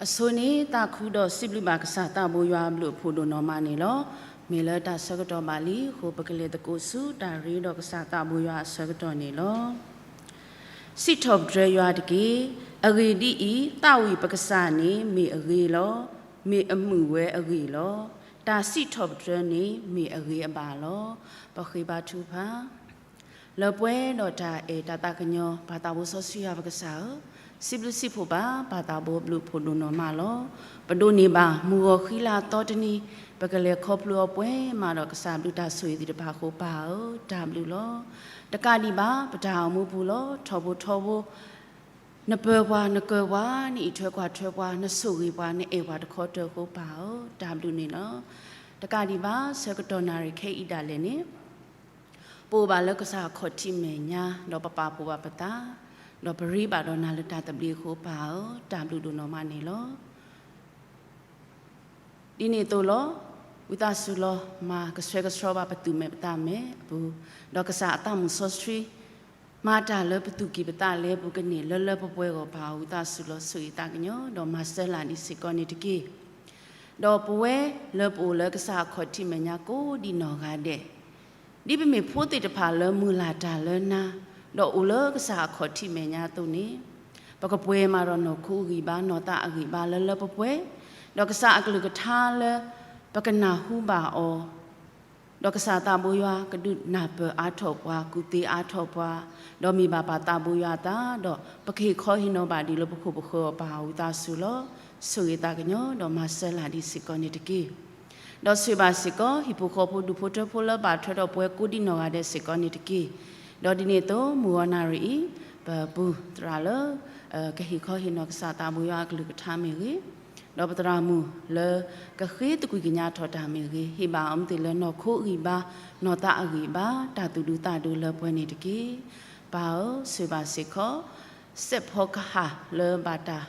အဆိန့ၣ် သးခုဒီးစံးဘျုးဘၣ်ကစၢ်သးဘိယွၤအဘျုးအဖှိၣ်ဒိၣ်နီၢ်မးန့ၣ်လီၤ. မ့ၢ်လၢတၢ်ဆၢကတီၢ်ဘၣ်လံအဃိ ပကလဲၤသကိးဆူတၢ်ရ့ဒီးကစၢ်သးဘိယွၤအဆၢကတီၢ်န့ၣ်လီၤ. စံးထီၣ်ပတြၢၤယွၤတက့ၢ်. အဂ့ၢ်ဒ်အံၤ, သးဝံၣ်ပကစၢ်န့ၣ်မ့ၢ်အဂ့ၤလီၤ. မ့ၢ်အမုာ်ဝဲအဂ့ၢ်လီၤ. တၢ်စံးထီၣ်ပတြၢၤန့ၣ်မ့ၢ်အဂ့ၤအဘၣ်လီၤ. ပဃ့ဘါထုကဖၣ် လၢပှဲၤဒီးတၢ်အဲၣ်တၢ်သးကညီၤ ပၢ်သးဘိစီဆှံယွၤပကစၢ်ဧၢ, စံးဘျုးစံးဖှိၣ်ဘၣ် ပၢ်သးဘိအဘျုးအဖှိၣ်ဒိၣ်နီၢ်မးလီၤ. ပဒိးန့ၢ်ဘၣ်မုၢ်ဂီၤဃံလၤသီတနံၤ, ပကလဲၤခီဖျိအီၤပှဲၤမးဒီးကစၢ်ဘျုးတၢ်ဆိၣ်ဂ့ၤသ့ၣ်တဖၣ်အဃိ ပၢ်ဧၢ, တၢ်ဘျုးလီၤ. တကးဒံးဘၣ် ပတၢ်အိၣ်မူပူၤလီၤ ထီဘိထီဘိ နပၢၤပှၤ နကၢၤပှၤ နအံးထွဲကွၢ်ထွဲပှၤ နဆိၣ်ဂ့ၤပှၤ နအဲၣ်ပှၤတခီတၢၤအဃိ ပၢ်ဧၢ, တၢ်ဘျုးန့ၣ်လီၤ. တကးဒံးဘၣ် ဆၢကတီၢ်နၣ်ရံၣ်ခဲအံၤဒၣ်လဲာ်န့ၣ် ပအိၣ်ဘၣ်လၢကစၢ်အခီၣ်ထံးမဲာ်ညါ ဒီးပပာ်ဖှိၣ်ဘၣ်ပသး ဒီးပရ့ဘၣ်ဒီးနၤလၢတၢ်သဘျ့အဃိ ပၢ်ဧၢ, တၢ်ဘျုးဒိၣ်နီၢ်မးန့ၣ်လီၤ. ဒ်န့ၣ်အသိးလီၤ. ဝံသးစူၤလီၤ မၤကဆှဲကဆှီဘၣ်ပသူၣ်မဲာ်ပသးမဲာ်အပူၤ, ဒီးကစၢ်အသးမုၢ်စီဆှံ မၤတၢ်လၢပသူၣ်ကံၢ်ပသးလဲပူၤကန့ၢ်လၢလၢပှဲၤပှဲၤအဂီၢ် ပၢ်ဧၢ ဝံသးစူၤလီၤ ဆိၣ်ဂ့ၤသးကညီၤ ဒီးမၤစၢၤလၢ်ဒံးစ့ၢ်ကီးန့ၣ်တက့ၢ်. ဒီးပဝဲလၢပအိၣ်လၢကစၢ်အခီၣ်ထံးမဲာ်ညါကိးဒံးနီၢ်ဂၤဒဲး ဒ်ပမ့ၢ်ဖိသ့ၣ်တဖၣ်လၢမုၢ်လၢ်တၢ်လၢနၤ, ဒီးအိၣ်လၢကစၢ်အခီၣ်ထံးမဲာ်ညါအသိးန့ၣ်, ပကပှဲၤမးဒီးနီၢ်ခိအဂံၢ်ဘါ နီၢ်သးအဂံၢ်ဘါလၢလၢပှဲၤပှဲၤ, ဒီးကစၢ်အကလုၢ်ကထါလၢ ပကနၢ်ဟူဘၣ်အီၤ, ဒီးကစၢ်သးဘိယွၤကဒုးနၢ်ပၢၢ်အါထီၣ်ပှၤ ကူၣ်သ့အါထီၣ်ပှၤ, ဒီးမ့ၢ်ဘၣ်ပၢ်သးဘိယွၤအသး, ဒီးပကဟ့ၣ်ခီဟ့ၣ်နီၤဘၣ်ဒံးလၢပခိၣ်ပဃၢၤအီၤ ပၢ်ဧၢ ဝံသးစူၤလီၤ ဆိၣ်ဂ့ၤသးကညီၤ ဒီးမၤစၢၤလၢ်ဒံးစ့ၢ်ကီးန့ၣ်တက့ၢ်. ဒီးဆိၣ်ဂ့ၤဘၣ်စ့ၢ်ကီး ဟံၣ်ဖိဃီဖိဒူၣ်ဖိထၢဖိလၢဘၣ်ထွဲဒီးပဝဲကိးဒံးနီၢ်ဂၤဒဲးစ့ၢ်ကီးန့ၣ်တက့ၢ်. ဒီးဒ်န့ၣ်အသိး မုၢ်ဂီၤနၣ်ရံၣ်အံၤ ပပူၤသရၣ်လၢ ကဟ့ၣ်ခီဟ့ၣ်နီၤကစၢ်သးဘိယွၤအကလုၢ်ကထါမ့ၢ်ဂ့ၤ, ဒီးပသရၣ်မုၣ်လၢကဃ့သကွံာ်ကညးထီၣ်တၢ်မ့ၢ်ဂ့ၤ, ဟ့ၣ်ဘၣ်အီၤမ့ၢ်သ့ၣ်လၢနီၢ်ခိအဂံၢ်ဘါ, နီၢ်သးအဂံၢ်ဘါ, တၢ်သူၣ်ဒူသးဒူလၢပှဲၤန့ၣ်တက့ၢ်. ပၢ်ဧၢ, ဆိၣ်ဂ့ၤဘၣ်စ့ၢ်ကီး စဲးဖီကဟၣ်လၢဘၣ်တၢ်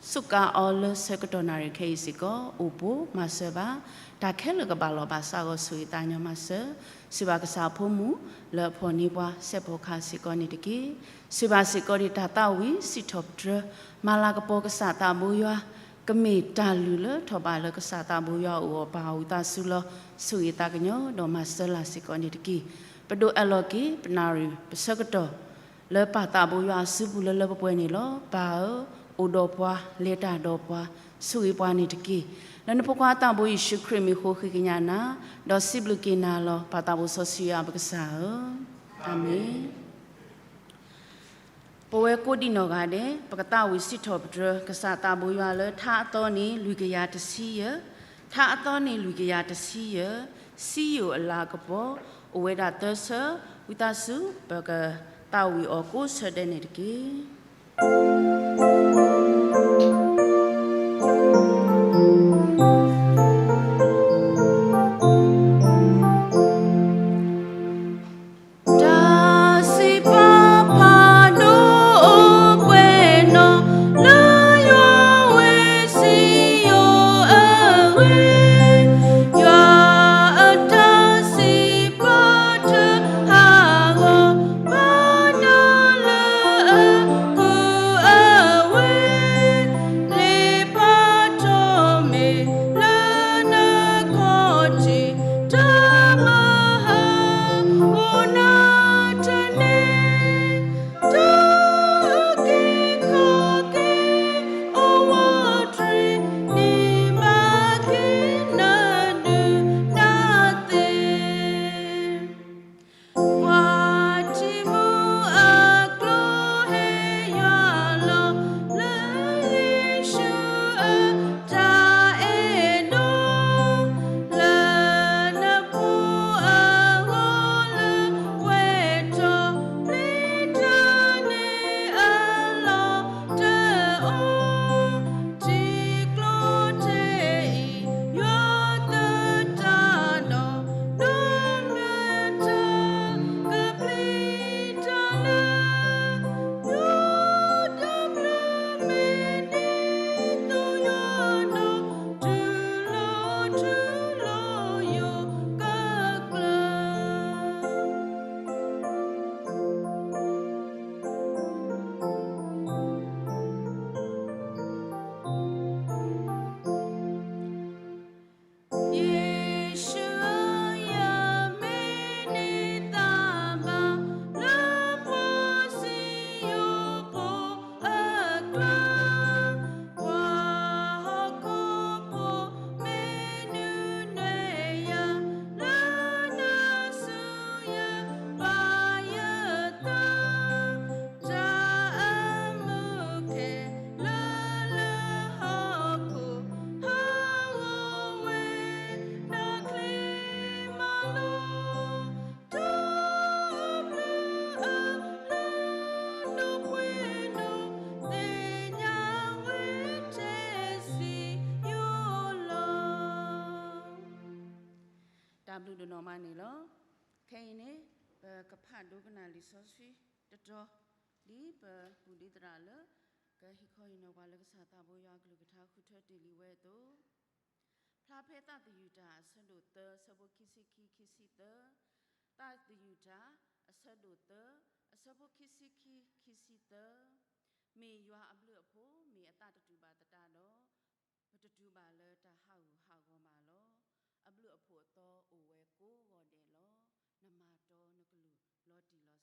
စူးကါအီၤလၢဆၢကတီၢ်နၣ်ရံၣ်ခဲအံၤစ့ၢ်ကီး အိၣ်ပိၢ်မၤစၢၤဘၣ် တၢ်ခဲလၢာ်ကဘၣ်လီၤဘၣ်စးဂီၤ ဆိၣ်ဂ့ၤသးကညီၤမၤစၢၤ, ဆိၣ်ဂ့ၤဘၣ်ကစၢ်အဖိမုၣ်လၢအဖီၣ်န့ၢ်ပှၤ စဲးဖီကဟၣ်စ့ၢ်ကီးန့ၣ်တက့ၢ်. ဆိၣ်ဂ့ၤဘၣ်စ့ၢ်ကီးဒံးတၢ်သးဝံၣ်စံးထီၣ်ပတြၢၤ မၤလၤကပီၤကစၢ်သးဘိယွၤ ကမ့ၢ်တၢ်လုၢ်လၢထီၣ်ဘးလၢကစၢ်သးဘိယွၤအအိၣ်အီၤ ပၢ်ဧၢ ဝံသးစူၤလီၤ ဆိၣ်ဂ့ၤသးကညီၤ ဒီးမၤစၢၤလၢ်စ့ၢ်ကီးန့ၣ်တက့ၢ်. ပဒိးအဲၣ်လီၤက့ၤ ပနၣ်ရံၣ်ပဆၢကတီၢ် လၢပၢ်သးဘိယွၤအစုပူၤလၢလၢပှဲၤပှဲၤန့ၣ်လီၤ. ပၢ်ဧၢ, အိၣ်ဒီးပှၤ လဲၤတၢ်ဒီးပှၤ ဆိၣ်ဂ့ၤပှၤန့ၣ်တက့ၢ်. လၢနဖိခွါသးဘိယ့ၣ်ၡူးခရံာ်မံၤအဃိ ဃ့ကညးနၤ, ဒီးစံးဘျုးက့ၤနၤလီၤ ပၢ်သးဘိစီဆှံယွၤပကစၢ်ဧၢ, အၤမ့ၣ်. ပဝဲကိးဒံးနီၢ်ဂၤဒဲး ပကသးဝံၣ်စံးထီၣ်ပတြၢၤ ကစၢ်သးဘိယွၤလၢ ထါအသီန့ၣ် လွံၢ်ကယၤတဆံယဲၢ်, ထါအသီန့ၣ် လွံၢ်ကယၤတဆံယဲၢ်, စံယိၣ်အလၤကပီၤ အိၣ်ဝဲဒၣ်သၢဆၢ, ဝံသးစူၤ ပကသးဝံၣ်အီၤကိးဆၢဒဲးန့ၣ်တက့ၢ်. နီၢ်မးန့ၣ်လီၤ. ခဲအံၤန့ၣ် ပကဖးဒိကနၣ်လံာ်စီဆှံတတီၤ ဒ်ပပူၤဒံးသရၣ်လၢ ကဟ့ၣ်ခီဟ့ၣ်နီၤပှၤလၢကစၢ်သးဘိယွၤအကလုၢ်ကထါဃုထၢတ့ၢ်လံဝဲအသိး, ဖျါဖဲသးသယုၢ်တၢ်အဆၢဒိၣ်သၢ အဆၢဖိခံဆံခံ ခံဆံသၢ, သးသယုၢ်တၢ် အဆၢဒိၣ်သၢ အဆၢဖိခံဆံခံ ခံဆံသၢ, မ့ၢ်ယွၤအဘျုးအဖှိၣ် မ့ၢ်အသးတတူာ်ဘၣ်သတးဒီး ပတတူၢ်ဘၣ်လၢတၢ်ဟးဂူာ်ဟးဂီၤဘၣ်လီၤ. အဘျုးအဖှိၣ်အသီအိၣ်ဝဲကိးဂီၤဒဲးလီၤ. နမၤတီနကလုၢ်လီၤတံၢ်လီၤဆဲးလီၤ.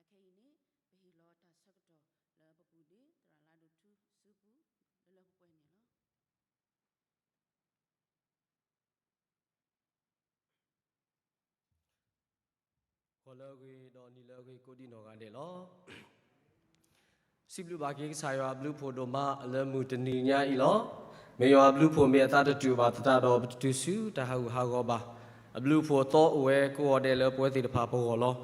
အခဲအံၤန့ၣ် ပဟ့ၣ်လီၤတၢ်ဆၢကတီၢ်လၢပပူၤဒံး သရၣ်လါဒိၣ်ထူစုပူၤ လၢလၢပှဲၤပှဲၤန့ၣ်လီၤ. ဂီၤလၢအဂ့ၤဒီးနံၤလၢအဂ့ၤကိးဒံးနီၢ်ဂၤဒဲးလီၤ. စံးဘျုးဘၣ်က့ၤကစၢ်ယွၤအဘျုးအဖှိၣ်ဒိၣ်မးလၢမုၢ်တနံၤညါအံၤလီၤ. မ့ၢ်ယွၤအဘျုးအဖှိၣ်မ့ၢ်အသးတတူာ်ဘၣ်သတးဒီး ပတတုၤဆူတၢ်ဟးဂူာ်ဟးဂီၤဘၣ်. အဘျုးအဖှိၣ်အသီအိၣ်ဝဲကိးဂီၤဒဲးလၢပဝဲသ့ၣ်တဖၣ်ပဂီၢ်လီၤ.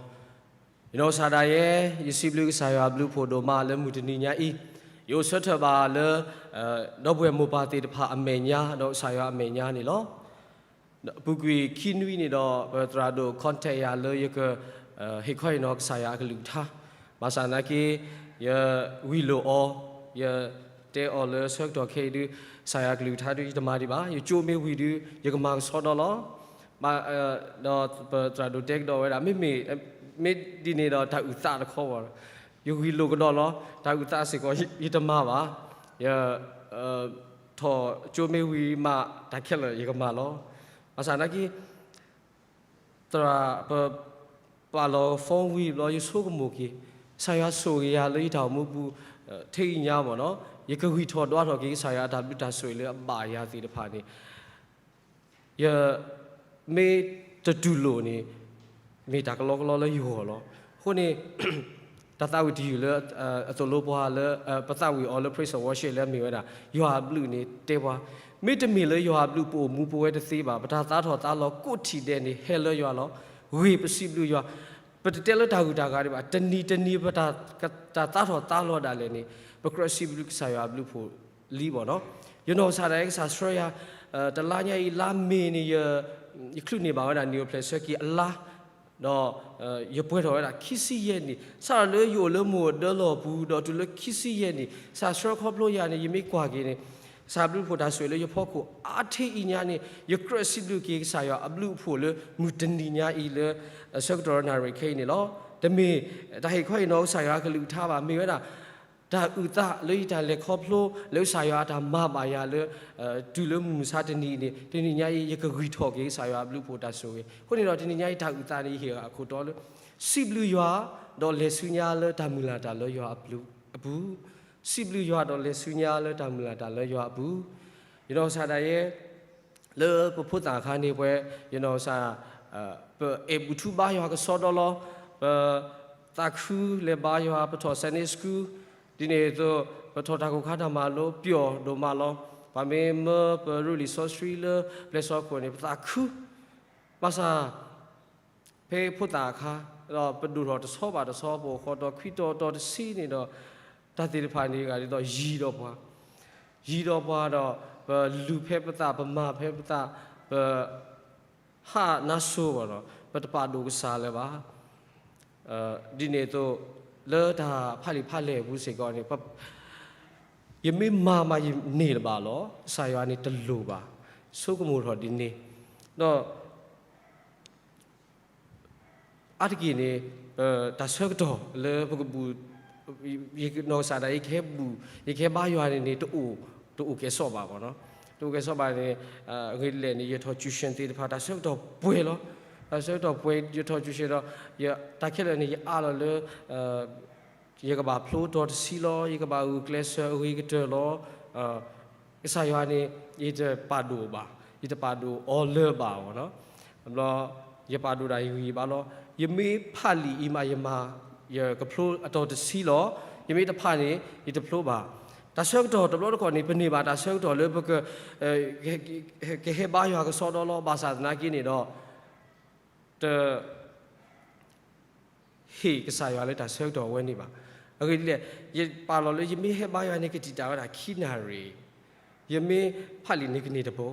ယနီၢ်ကစၢ်ဒၣ်ယဲ ယစံးဘျုးကစၢ်ယွၤအဘျုးအဖှိၣ်ဒိၣ်မးလၢမုၢ်တနံၤညါအံၤ, ယအိၣ်ဆၢထၢၣ်ဘၣ်လၢ ဒီပုၢ်ဝဲၢ်မိၢ်ပၢ်သ့ၣ်တဖၣ်အမဲာ်ညါ ဒီးကစၢ်ယွၤအမဲာ်ညါန့ၣ်လီၤ. အပူၤကွံာ်ခံနွံန့ၣ်ဒီး ပသရၣ်ဒိၣ် contact ယၤလၢယက ဟ့ၣ်ခီဟ့ၣ်နီၤကစၢ်ယွၤအကလုၢ်ကထါ, ဘၣ်ဆၣ်သနာ်က့ ယဝံၤလိာ်အီၤ, ယတဲအီၤလၢဆၢကတီၢ်ခဲအံၤဒုး ကစၢ်ယွၤအကလုၢ်ကထါဒုး ယတမၤဒံးဘၣ်, ယကၠိမ့ၢ်ဝံၤဒုး ယကမၤကဆှီဒီလီၤ. ဒီးပသရၣ်ဒိၣ်တဲကဒီးဝဲဒၣ် မ့မ့ၢ် မ့ၢ်ဒ်န့ၣ်ဒီးတၢ်အုၣ်သးတခီဘၣ်, ယဝံၤလိာ်ကဒီးလီၤ. တၢ်အုၣ်သးစ့ၢ်ကီး ယတမၤဘၣ်, ယ ထီၣ်ကၠိမ့ၢ်ဝံၤမး တၢ်ခဲလၢာ်ယကမၤလီၤ. ဘၣ်ဆၣ်သနာ်က့ သရၣ် ပပာ်လီၤ phone ဝံၤဘျီ ယဆိကမိၣ်က့ၤ ကစၢ်ယွၤဆိၣ်ဂ့ၤယၤလၢယတၢ်အိၣ်မူပူၤ ထဲအံၤညါမ့ၢ်နီၤ, ယကဂံၢ်ထီၣ်ဒွးထီၣ်က့ၤ ကစၢ်ယွၤအတၢ်ဘျုးတၢ်ဆိၣ်ဂ့ၤလၢအဘၣ်ယၤသ့ၣ်တဖၣ်န့ၣ် ယ မ့ၢ်တတူၢ်လိာ်န့ၣ် မ့ၢ်တၢ်ကလီကလီလၢယဂီၢ်လီၤ. အဃိန့ၣ် တၢ်သးဝံၣ်တယုၢ်လၢ အသိၣ်လိပှၤလၢ ပသးဝံၣ်အီၤလၢ praise and worship လၢအမ့ၢ်ဝဲဒၣ် ယွၤအဘျုးန့ၣ်တဲပှၤ, မ့တမ့ၢ်လၢယွၤအဘျုး ပအိၣ်မူပဝဲတသ့ဘၣ်. ပတၢ်သးထီၣ်သးလီၤကိးထံၣ်ဒဲးန့ၣ် ဟဲလၢယွၤလီၤ. ဂ့ၤပစံးဘျုးယွၤ, ပတတဲလၢတၢ်ဂုၤတၢ်ဂၤဒံးဘၣ်. တနံၤတနံၤပ တၢ်သးထီၣ်သးလီၤဒၣ်လဲာ်န့ၣ် ပကြၢးစံးဘျုးကစၢ်ယွၤအဘျုးအဖှိၣ်လံမ့ၢ်နီၤ. ယနီၢ်ကစၢ်ဒၣ်ယဲ ကစၢ်ဆှၢယၤ တလါညါအံၤ လါမ့ၤန့ၣ် ယချုးန့ၢ်ဘၣ်ဝဲဒၣ် နံၣ်အိၣ်ဖျဲၣ်ဆၢက့ၤအလါ, ဒီး ယပှဲၤထီၣ်ဝဲဒၣ်ခံဆံယဲၢ်နံၣ်, စးထီၣ်လၢယအိၣ်လၢမုၢ်အဒၢလီၢ်ပူၤ ဒီးတုၤလၢခံဆံယဲၢ်နံၣ် ကစၢ်ဆှၢခီဖျိယၤန့ၣ် ယမ့ၢ်ကွၢ်က့ၤန့ၣ် ကစၢ်ဘျုးဖှိၣ်တၢ်ဆိၣ်ဂ့ၤလၢယဖီခိၣ်အါထဲအံၤညါန့ၣ် ယကြၢးစံးဘျုးက့ၤကစၢ်ယွၤအဘျုးအဖှိၣ်လၢမုၢ်တနံၤညါအံၤလၢ ဆၢကတီၢ်နၣ်ရံၣ်ခဲအံၤန့ၣ်လီၤ. တမ့ၢ်တၢ်ဟ့ၣ်ခီဟ့ၣ်နီၤကစၢ်ယွၤအကလုၢ်ကထါဘၣ်, မ့ၢ်ဝဲဒၣ် တၢ်အုၣ်သးလၢယတၢ်လဲၤခီဖျိ လၢကစၢ်ယွၤအတၢ်မၤဘၣ်ယၤလၢ တုၤလၢမုၢ်မဆါတနံၤန့ၣ် တနံၤညါအံၤ ယကဂံၢ်ထီၣ်က့ၤကစၢ်ယွၤအဘျုးအဖှိၣ်တၢ်ဆိၣ်ဂ့ၤ. အဃိန့ၣ်ဒီး တနံၤညါအံၤတၢ်အုၣ်သးန့ၣ် ယဟ့ၣ်အခိၣ်တီလၢ စံးဘျုးယွၤ ဒီးလဲၤဆူညါလၢတၢ်မုၢ်လၢ်တၢ်လၢယွၤအပူၤ, စံးဘျုးယွၤဒီးလဲၤဆူညါလၢတၢ်မုၢ်လၢ်တၢ်လၢယွၤအပူၤ, ယနီၢ်ကစၢ်ဒၣ်ယဲ လၢပဖိသၣ်အခါန့ၣ်ပှဲၤ ယနီၢ်ကစၢ် ပအဲၣ်ဘူၣ်ထူဘါယွၤကစီဒီလီၤ, ပသးခုလဲၤဘါယွၤ ပထီၣ် Sunday school, ဒ်န့ၣ်အသိး ပထီၣ်တၢ်ကိၢ်ခါတၢ်မၤလိပျီဒိၣ်မးလီၤ. ပှၤမ့ၢ်မၢပရူးလံာ်စီဆှံလၢပျဲၢ်စီခိၣ်န့ၣ် ပသးခု, ဘၣ်ဆၣ် ဖဲဖိသၣ်အခါ ဒီးပဒိၣ်ထီၣ်တဆီဘၣ်တဆီ ပအိၣ်ဃီဒီးခွံတီၤတီၤတဆံန့ၣ်ဒီး တၢ်သ့ၣ်တဖၣ်န့ၣ်ဂ့ၤဒ်သိးယံၤဒီးပှၤ, ယံၤဒီးပှၤဒီး ပလူၤဖဲပသး ပမၤဖဲပသး ပ ဟးနါစိၤဘၣ်ဒီး ပတပာ်ဒိၣ်ကစၢ်လၢၤဘၣ်. ဒ်န့ၣ်အသိး လၢတၢ်ဖးလံာ်ဖးလဲၢ်အပူၤစ့ၢ်ကီးန့ၣ် ယမ့ၢ်မၤမးယန့ၢ်တဘၣ်လီၤ. ကစၢ်ယွၤန့ၣ်တလိၣ်ဘၣ်. ဆိကမိၣ်ထီၣ်ဒ်န့ၣ် ဒီး အါတက့ၢ်န့ၣ် တၢ်ဆၢကတီၢ်လၢပကဘူၣ် ယနီၢ်ကစၢ်ဒၣ် ယကဟဲဘူၣ် ယကဟဲဘါယွၤန့ၣ်န့ၣ် တအိၣ် တအိၣ်ကဲၤဆီၣ်ဘၣ်ဘၣ်နီၤ. တအိၣ်ကဲၤဆီၣ်ဘၣ်န့ၣ် အဂ့ၢ်ဒ်လဲၣ်န့ၣ် ယထီၣ် tuition သ့ၣ်တဖၣ် တၢ်ဆၢကတီၢ်ပှဲၤလီၤ. တၢ်ဆၢကတီၢ်ပှဲၤ ယထီၣ် tuition ဒီး တၢ်ခဲလၢာ်န့ၣ် ယအးလီၤလၢ ယကဘၣ်ဖျိတီၤတဆံလီၤ, ယကဘၣ်ဂုာ်ကျဲးစၢးအဂ့ၤကတၢၢ်လီၤ. ကစၢ်ယွၤန့ၣ် ယတပာ်ဒိၣ်ဘၣ်, ယတပာ်ဒိၣ်အီၤလၢၤဘၣ်ဘၣ်နီၤ. ဘျီ ယပာ်ဒိၣ်ဒၣ်ယဂံၢ်ယဘါလီၤ. ယမ့ၢ်ဖးလံာ်အံၤမး ယမၤ ယကဖျိအတီၤတဆံလီၤ. ယမ့ၢ်တဖးန့ၣ် ယတဖျိဘၣ်. တၢ်ဆၢကတီၢ်တဘျီတခီၣ်န့ၣ် ပန့ၢ်ဘၣ်တၢ်ဆၢကတီၢ်လၢပက ကဟဲဘါယွၤကစီဒီလီၤ. ဘၣ်ဆၣ်သနာ်က့န့ၣ်ဒီး တ ဟ့ၣ်ကစၢ်ယွၤလၢတၢ်ဆၢကတီၢ်ဝဲန့ၣ်ဘၣ်. အဂ့ၢ်ဒ်လဲၣ်, ယပာ်လီၤလၢယမ့ၢ်ဟဲဘါယွၤန့ၣ် ကတံာ်တာ်ဝဲဒၣ်ခံနၣ်ရံၣ်, ယမ့ၢ်ဖးလံာ်န့ၣ်ကန့ၢ်တဘိ.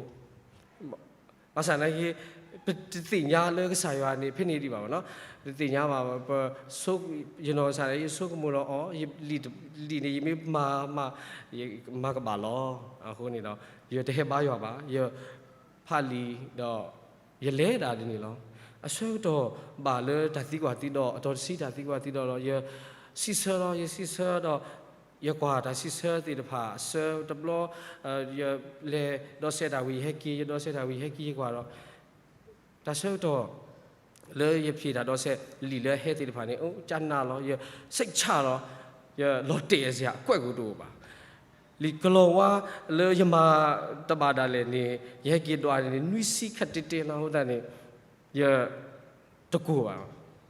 ဘၣ်ဆၣ်သနာ်က့ ပတသ့ၣ်ညါလၢကစၢ်ယွၤန့ၣ် ဖဲန့ၣ်ဒံးဘၣ်နီၤ, ပတသ့ၣ်ညါဘၣ်, ပဆိ ယနီၢ်ကစၢ်ဒၣ် ယဆိကမိၣ်လီၤအီၤ, လံာ်န့ၣ် ယမ့ၢ်မၤမး ယမၤကဘၣ်လီၤ. အဃိန့ၣ်ဒီး ယတဟဲဘါယွၤဘၣ်, ယဖးလံာ်ဒီး ယလဲၤဒၣ်ဒ်န့ၣ်လီၤ. အဆၢကတီၢ်ဘၣ်လၢတၢ်သံကွၢ်သံဒိး, အတီၤတဆံတၢ်သံကွၢ်သံဒိးဒီး ယစံးဆၢလီၤ, ယစံးဆၢဒီး ယကွၢ်တၢ်စံးဆၢသ့ၣ်တဖၣ်အဆၢတဘျီ, ယလဲၤဒီးစဲးတၢ်ဝံၤ ယဟဲက့ၤ, ယဒီးစဲးတၢ်ဝံၤ ယဟဲက့ၤ ယကွၢ်ဒီး တၢ်ဆၢကတီၢ် လၢယဖျ့ၣ်တၢ်ဒီးစဲး လံာ်လၢအဟဲသ့ၣ်တဖၣ်န့ၣ် အိၣ်ကနၣ်လီၤ, ယစိတ်ချလီၤ, ယလီၤတဲာ်စ့ၢ် အကွဲးကဒိၣ်ဘၣ်. လံာ်ကလီၤဝါလၢယမၤတဘၣ်ဒၣ်လဲာ်န့ၣ် ယဟဲက့ၤဒွးန့ၣ် နွံဆံခက်တဲတဲနီၤ, အဃိသတးန့ၣ် ယတကိၢ်ဘၣ်,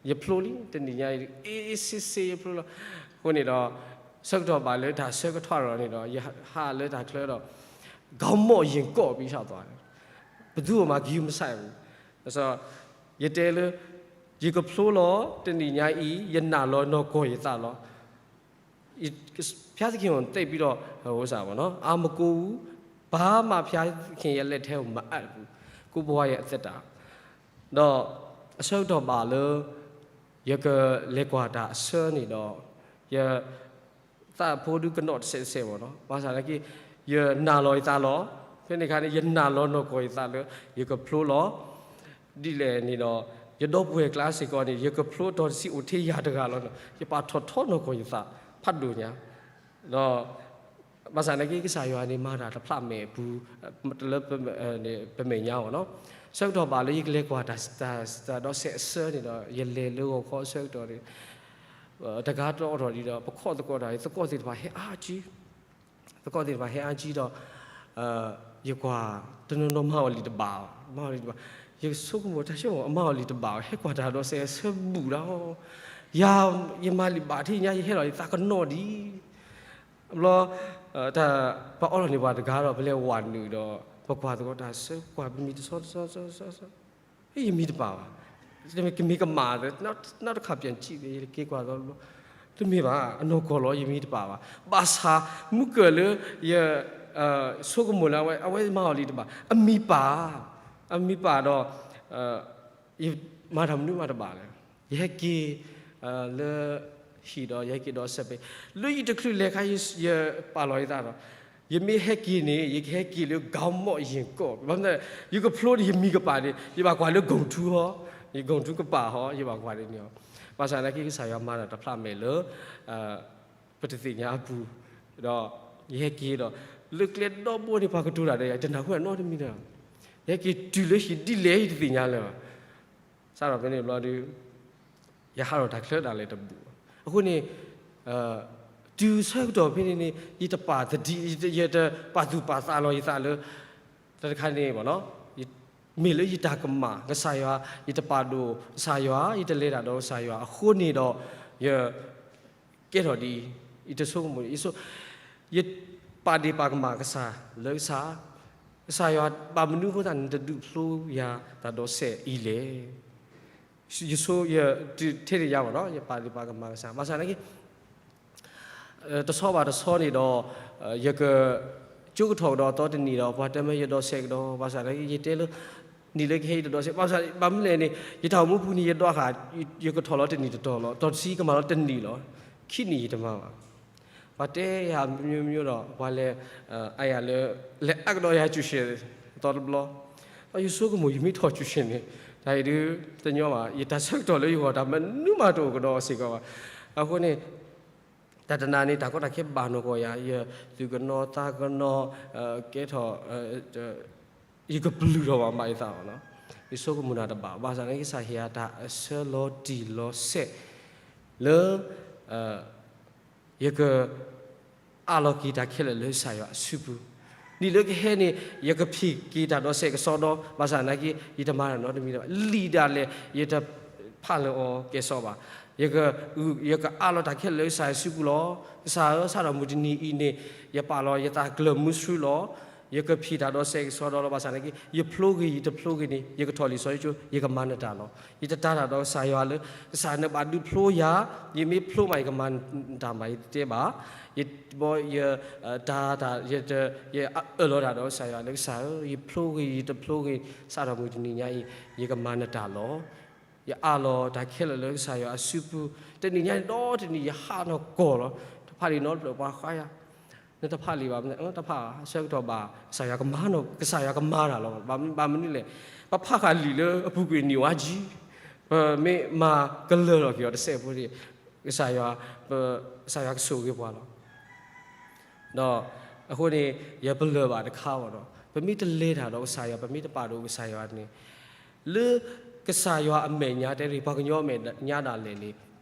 ယဖျိလံ, တနံၤညါအံၤ အ့ၣ်အ့ၣ်စ့စ့ ယဖျိလီၤ. အဃိန့ၣ်ဒီး ဆၢကတီၢ်ဘၣ်လၢတၢ်ဆၢကတီၢ်ထီၣ်န့ၣ်ဒီး ယဟးလၢတၢ်ချၢဒီး ခေါင်းမုၢ်ရင်ကောက်ပြီး စသွားတယ်, ဘယ်သူ့ကိုမှ ဂရုမစိုက်ဘူး. ဆိုတော့ ယတဲလၢ ယကဖျိလီၤ, တနံၤညါအံၤ ယနာ်လီၤနီၢ်ကီၢ်ယသးလီၤ. ဘုရားသခင်ကို သိပ်ပြီးတော့ ဟိုဥစ္စာပေါ့နော်, အားမကိုးဘူး, ဘာမှ ဘုရားသခင်ရဲ့လက်ထဲကို မအပ်ဘူး, ကိုယ့်ဘဝရဲ့အသက်တာ. ဒီးအဆၢကတီၢ်ဘၣ်လၢ ယကလဲၤကွၢ်တၢ်အဆၢန့ၣ်ဒီး ယသးဖိဒုကနီၣ်တစဲးတစဲးပေါ့နော်, ဘၣ်ဆၣ်သနာ်က့ ယနာ်လီၤယသးလီၤ. ဖဲန့ၣ်အခါန့ၣ် ယနာ်လီၤနီၢ်ကီၢ်ယသးလၢ ယကဖျိလီၤ. ဒ်လဲၣ်န့ၣ်ဒီး ယဒီပုၢ်ဝဲၢ်ကျါစ့ၢ်ကီးန့ၣ် ယကဖျိတီၤတဆံအိၣ်ထဲယၤတဂၤလီၤ. ယပာ်ထီၣ်ထီနီၢ်ကီၢ်ယသး ဖးဒိၣ်ညါ ဒီး ဘၣ်ဆၣ်သနာ်က့ ကစၢ်ယွၤန့ၣ် မၤတၢ်တဖျးမဲာ်အပူၤ လၢ ပမဲာ်ညါအီၤနီၤ. ဆၢကတီၢ်ဘၣ်လၢယကလဲၤကွၢ်တၢ် တၢ်ဒီးစဲးအဆၢန့ၣ်ဒီး ယလဲၤလၢဂီၤခီအဆၢကတီၢ်န့ၣ် တဂၤတအိးထီၣ်ဒံးဒီး ပခီၣ်သကိးတၢ် သကိးသ့ၣ်တဖၣ်ဟဲအါကံ သကိးသ့ၣ်တဖၣ်ဟဲအါကံဒီး ယကွၢ် တနီၤနီၤမၤအီၤလံာ်တဘၣ်, မၤအီၤလံာ်တဘၣ်, ယဆိကမိၣ်တၢ်ဆိကမိၣ် အမၤအီၤလံာ်တဘၣ် ဟဲကွၢ်တၢ်ဒီးစဲးအဆၢဘူးဒီး ယၤ ယမၤလံာ်ဘၣ်ထံၣ်ညါ ယဟဲလီၤယသးကနီၣ်ဒံး ဘျီ တၢ် ပအီလီၤန့ၢ်ပှၤတဂၤဒီး ပလဲၤဝးနုာ်ဒီး ပကွၢ်သကိးတၢ်ဆၢ ကွၢ်ပမံၤတဆီတဆီတဆီတဆီ ယမံတပာ်ဘၣ်, ကမ့ၢ်ကမၣ် နောက်တစ်ခါပြန်ကြည့် ယက့ၤကွၢ်သီတဘျီ, တမ့ၢ်ဘၣ် အနီၢ်ကီၢ်လီၤ ယမံတပာ်ဘၣ်, ဘၣ်ဆၣ်မုၢ်ကၢၢ်လၢယ ဆိကမိၣ်လၢအဝဲ အဝဲမၤအီၤလံာ်တဘၣ် အမံပာ်, အမံပာ်ဒီး ယမၤတၢ်မနုၤမးတဘၣ်လဲၣ်, ယဟဲက့ၤ လၢဟံၣ်ဒီး ယဟဲက့ၤဒီးစဲးဖဲ လၢယတချုးလဲၤခါ ယပာ်လီၤယသးဒီး ယမ့ၢ်ဟဲက့ၤန့ၣ် ယကဟဲက့ၤလၢ ခေါင်းမုၢ်ရင်ကောက်, ဘၣ်မနုၤ ယကဖျိန့ၣ် ယမံကပာ်န့ၣ် ယဘၣ်ကွၢ်လၢ ဂုဏ်ထူး ဟီ, ယ ဂုဏ်ထူး ကပာ်ဟီ ယဘၣ်ကွၢ်ဒ်န့ၣ်အီၤ, ဘၣ်ဆၣ်သနာ်က့ ကစၢ်ယွၤမၤတၢ်တဖျးမဲာ်လၢ ပတသ့ၣ်ညါအပူၤ, ဒီးယဟဲက့ၤဒီး လၢကျဲဒီဘိန့ၣ် ပှၤကတိၤတၢ်ဒီးယၤ ယတနၢ်ဟူနီတမံၤဒီး ယဟဲက့ၤတုၤလၢဟံၣ်ဒ်လဲၣ်ယတသ့ၣ်ညါလၢၤဘၣ်, စးထီၣ်ဖဲန့ၣ်ဘျီဒီး ယဟးထီၣ်တၢ်ချၢဒၣ်လဲာ်တဘူး, အဃိန့ၣ် တုၤဆၢကတီၢ်ဖဲန့ၣ်န့ၣ် ယတပာ်သဒံး ယတပာ်သူၣ်ပာ်သးလီၤယသးလၢ တၢ်တခါန့ၣ် မ့ၢ်လၢယတၢ်ကမၣ်ကစၢ်ယွၤ, ယတပာ်ဒိၣ်ကစၢ်ယွၤ, ယတလဲၤတၢ်ဒီးကစၢ်ယွၤအဃိန့ၣ်ဒီး ယ ကဲထီၣ်ဒ်အံၤ, ယတဆိကမိၣ်, ယပာ်ဒ့ၣ်ပာ်ကမၣ်ကစၢ်လၢကစၢ်, ကစၢ်ယွၤ ဘၣ်မနုၤအဃိသတး နတဒုးဖျိယၤတၢ်ဒီးစဲးအံၤလဲၣ်, ယဆိ ယထဲန့ၣ်ယၤဘၣ်နီၤ, ယပာ်ဒ့ၣ်ပာ်ကမၣ်ကစၢ်, ဘၣ်ဆၣ်သနာ်က့ တဆီဘၣ်တဆီန့ၣ်ဒီး ယက ကၠိကထီၣ်ကဒီးသီတနံၣ်ဒီး ပှၤတဲမ့ၢ်ယဒီးစဲးကဒီး, ဘၣ်ဆၣ်သနာ်က့ ယတဲလၢ နံၣ်လၢကဟဲယတဒီးစဲး, ဘၣ်မနုၤလဲၣ်န့ၣ် ယတၢ်အိၣ်မူပူၤန့ၣ် ယဒွးဃာ် ယကထီၣ်လီၤတနံၣ်တတီၤလီၤ, တီၤတဆံကမၤလီၤတနံၣ်လီၤ, ခံနံၣ်ယတမၤဘၣ်, ပှၤတဲယၤ မျိုးမျိုး ဒီး ပှၤလဲၤ အါယၤလၢ လဲၤအကဒီးယၤ ကျူရှင် သီတဘျီ, ဒီးယဆိကမိၣ် ယမ့ၢ်ထီၣ် ကျူရှင် န့ၣ် တၢ်အံၤဒုး တညီဘၣ်, ယတၢ်ဆၢကတီၢ်လၢယဂီၢ် တၢ်မနုၤမးတအိၣ်ကဒီးစ့ၢ်ကီးဘၣ်, အဃိန့ၣ် တၢ်တနၤန့ၣ် တၢ်ကီတၢ်ခဲဘၣ်နီၢ်ကီၢ်ယၤ, ယသူၣ်ကနီၤသးကနီၤ ကဲထီၣ် ယကပျုၢ်ထီၣ်ဘၣ်မးယသးဘၣ်နီၤ, ယဆိကမိၣ်တၢ်တဘၣ်, ဘၣ်ဆၣ်သနာ်က့ ကစၢ်ဟ့ၣ်ယၤတၢ်အဆၢလီၤတံၢ်လီၤဆဲး လၢ ယက အးလီၤက့ၤတၢ်ခဲလၢာ်လၢကစၢ်ယွၤအစုပူၤ, နံၣ်လၢကဟဲန့ၣ် ယကဖံးက့ၤတၢ်ဒီးစဲးကစီဒီ, ဘၣ်ဆၣ်သနာ်က့ ယတမၤတၢ်နီတမံၤလၢၤဘၣ်, လံာ်ဒၣ်လဲာ် ယတဖးလၢအီၤကဲၤစီဘၣ်, ယက ယကအးလီၤတၢ်ခဲလၢာ်လၢကစၢ်ယွၤစုပူၤလီၤ, ကစၢ်ဧၢ စးထီၣ်မုၢ်တနံၤအံၤန့ၣ် ယပာ်လီၤယသးကျၢၤမုဆူလီၤ, ယကဖံးတၢ်ဒီးစဲးကစီဒီလီၤ. ဘၣ်ဆၣ်သနာ်က့ ယဖျိဂ့ၤယတဖျိဂ့ၤန့ၣ် ယကထီၣ်လံာ်စီဆှံကၠိ ယကမၤနတၢ်လီၤ. ယတတၤတၢ်ဒီးကစၢ်ယွၤလၢ ကစၢ်နဘၣ်ဒုးဖျိယၤ, ယမ့ၢ်ဖျိမး ယကမၤနတၢ်မး ယတတဲဘၣ်. ယဘီယ တၤတၢ် ယအၢၣ်လီၤတၢ်ဒီးကစၢ်ယွၤလၢ ကစၢ်ဧၢ, ယဖျိဂ့ၤယတဖျိဂ့ၤ စးထီၣ်မုၢ်တနံၤညါအံၤ ယကမၤနတၢ်လီၤ. ယအးလီၤတၢ်ခဲလၢာ်လၢကစၢ်ယွၤအစုပူၤ, တနံၤညါန့ၣ်ဒီတနံၤ ယဟးနီၢ်ကီၢ်လီၤ. တဖးလံာ်နီတဖျၢၣ် ပှၤဃါယၤ, နတဖးလံာ်ဘၣ်, တဖးဘၣ်, ဆၢကတီၢ်ဘၣ် ကစၢ်ယွၤကမၤနီၢ်, ကစၢ်ယွၤကမၤတၢ်လီၤ. ဘၣ်မနုၤလဲၣ်, ပဖးဃာ်လံာ်လၢအပူၤကွံာ်န့ၢ်ဝဲကံ, ပမ့ၢ်မၤကလၢာ်လီၤက့ၤအီၤတစဲးဖိန့ၣ် ကစၢ်ယွၤ, ကစၢ်ယွၤကဆိၣ်ဂ့ၤပှၤလီၤ. ဒီးအဃိန့ၣ် ယပလၢၢ်ဘၣ်တခါဘၣ်ဒီး ပမ့ၢ်တလဲၤတၢ်ဒီးကစၢ်ယွၤ, ပမ့ၢ်တပာ်ဒိၣ်ကစၢ်ယွၤန့ၣ်, လၢကစၢ်ယွၤအမဲာ်ညါတဲရ့ၣ် ပှၤကညီအမဲာ်ညါဒၣ်လဲာ်န့ၣ်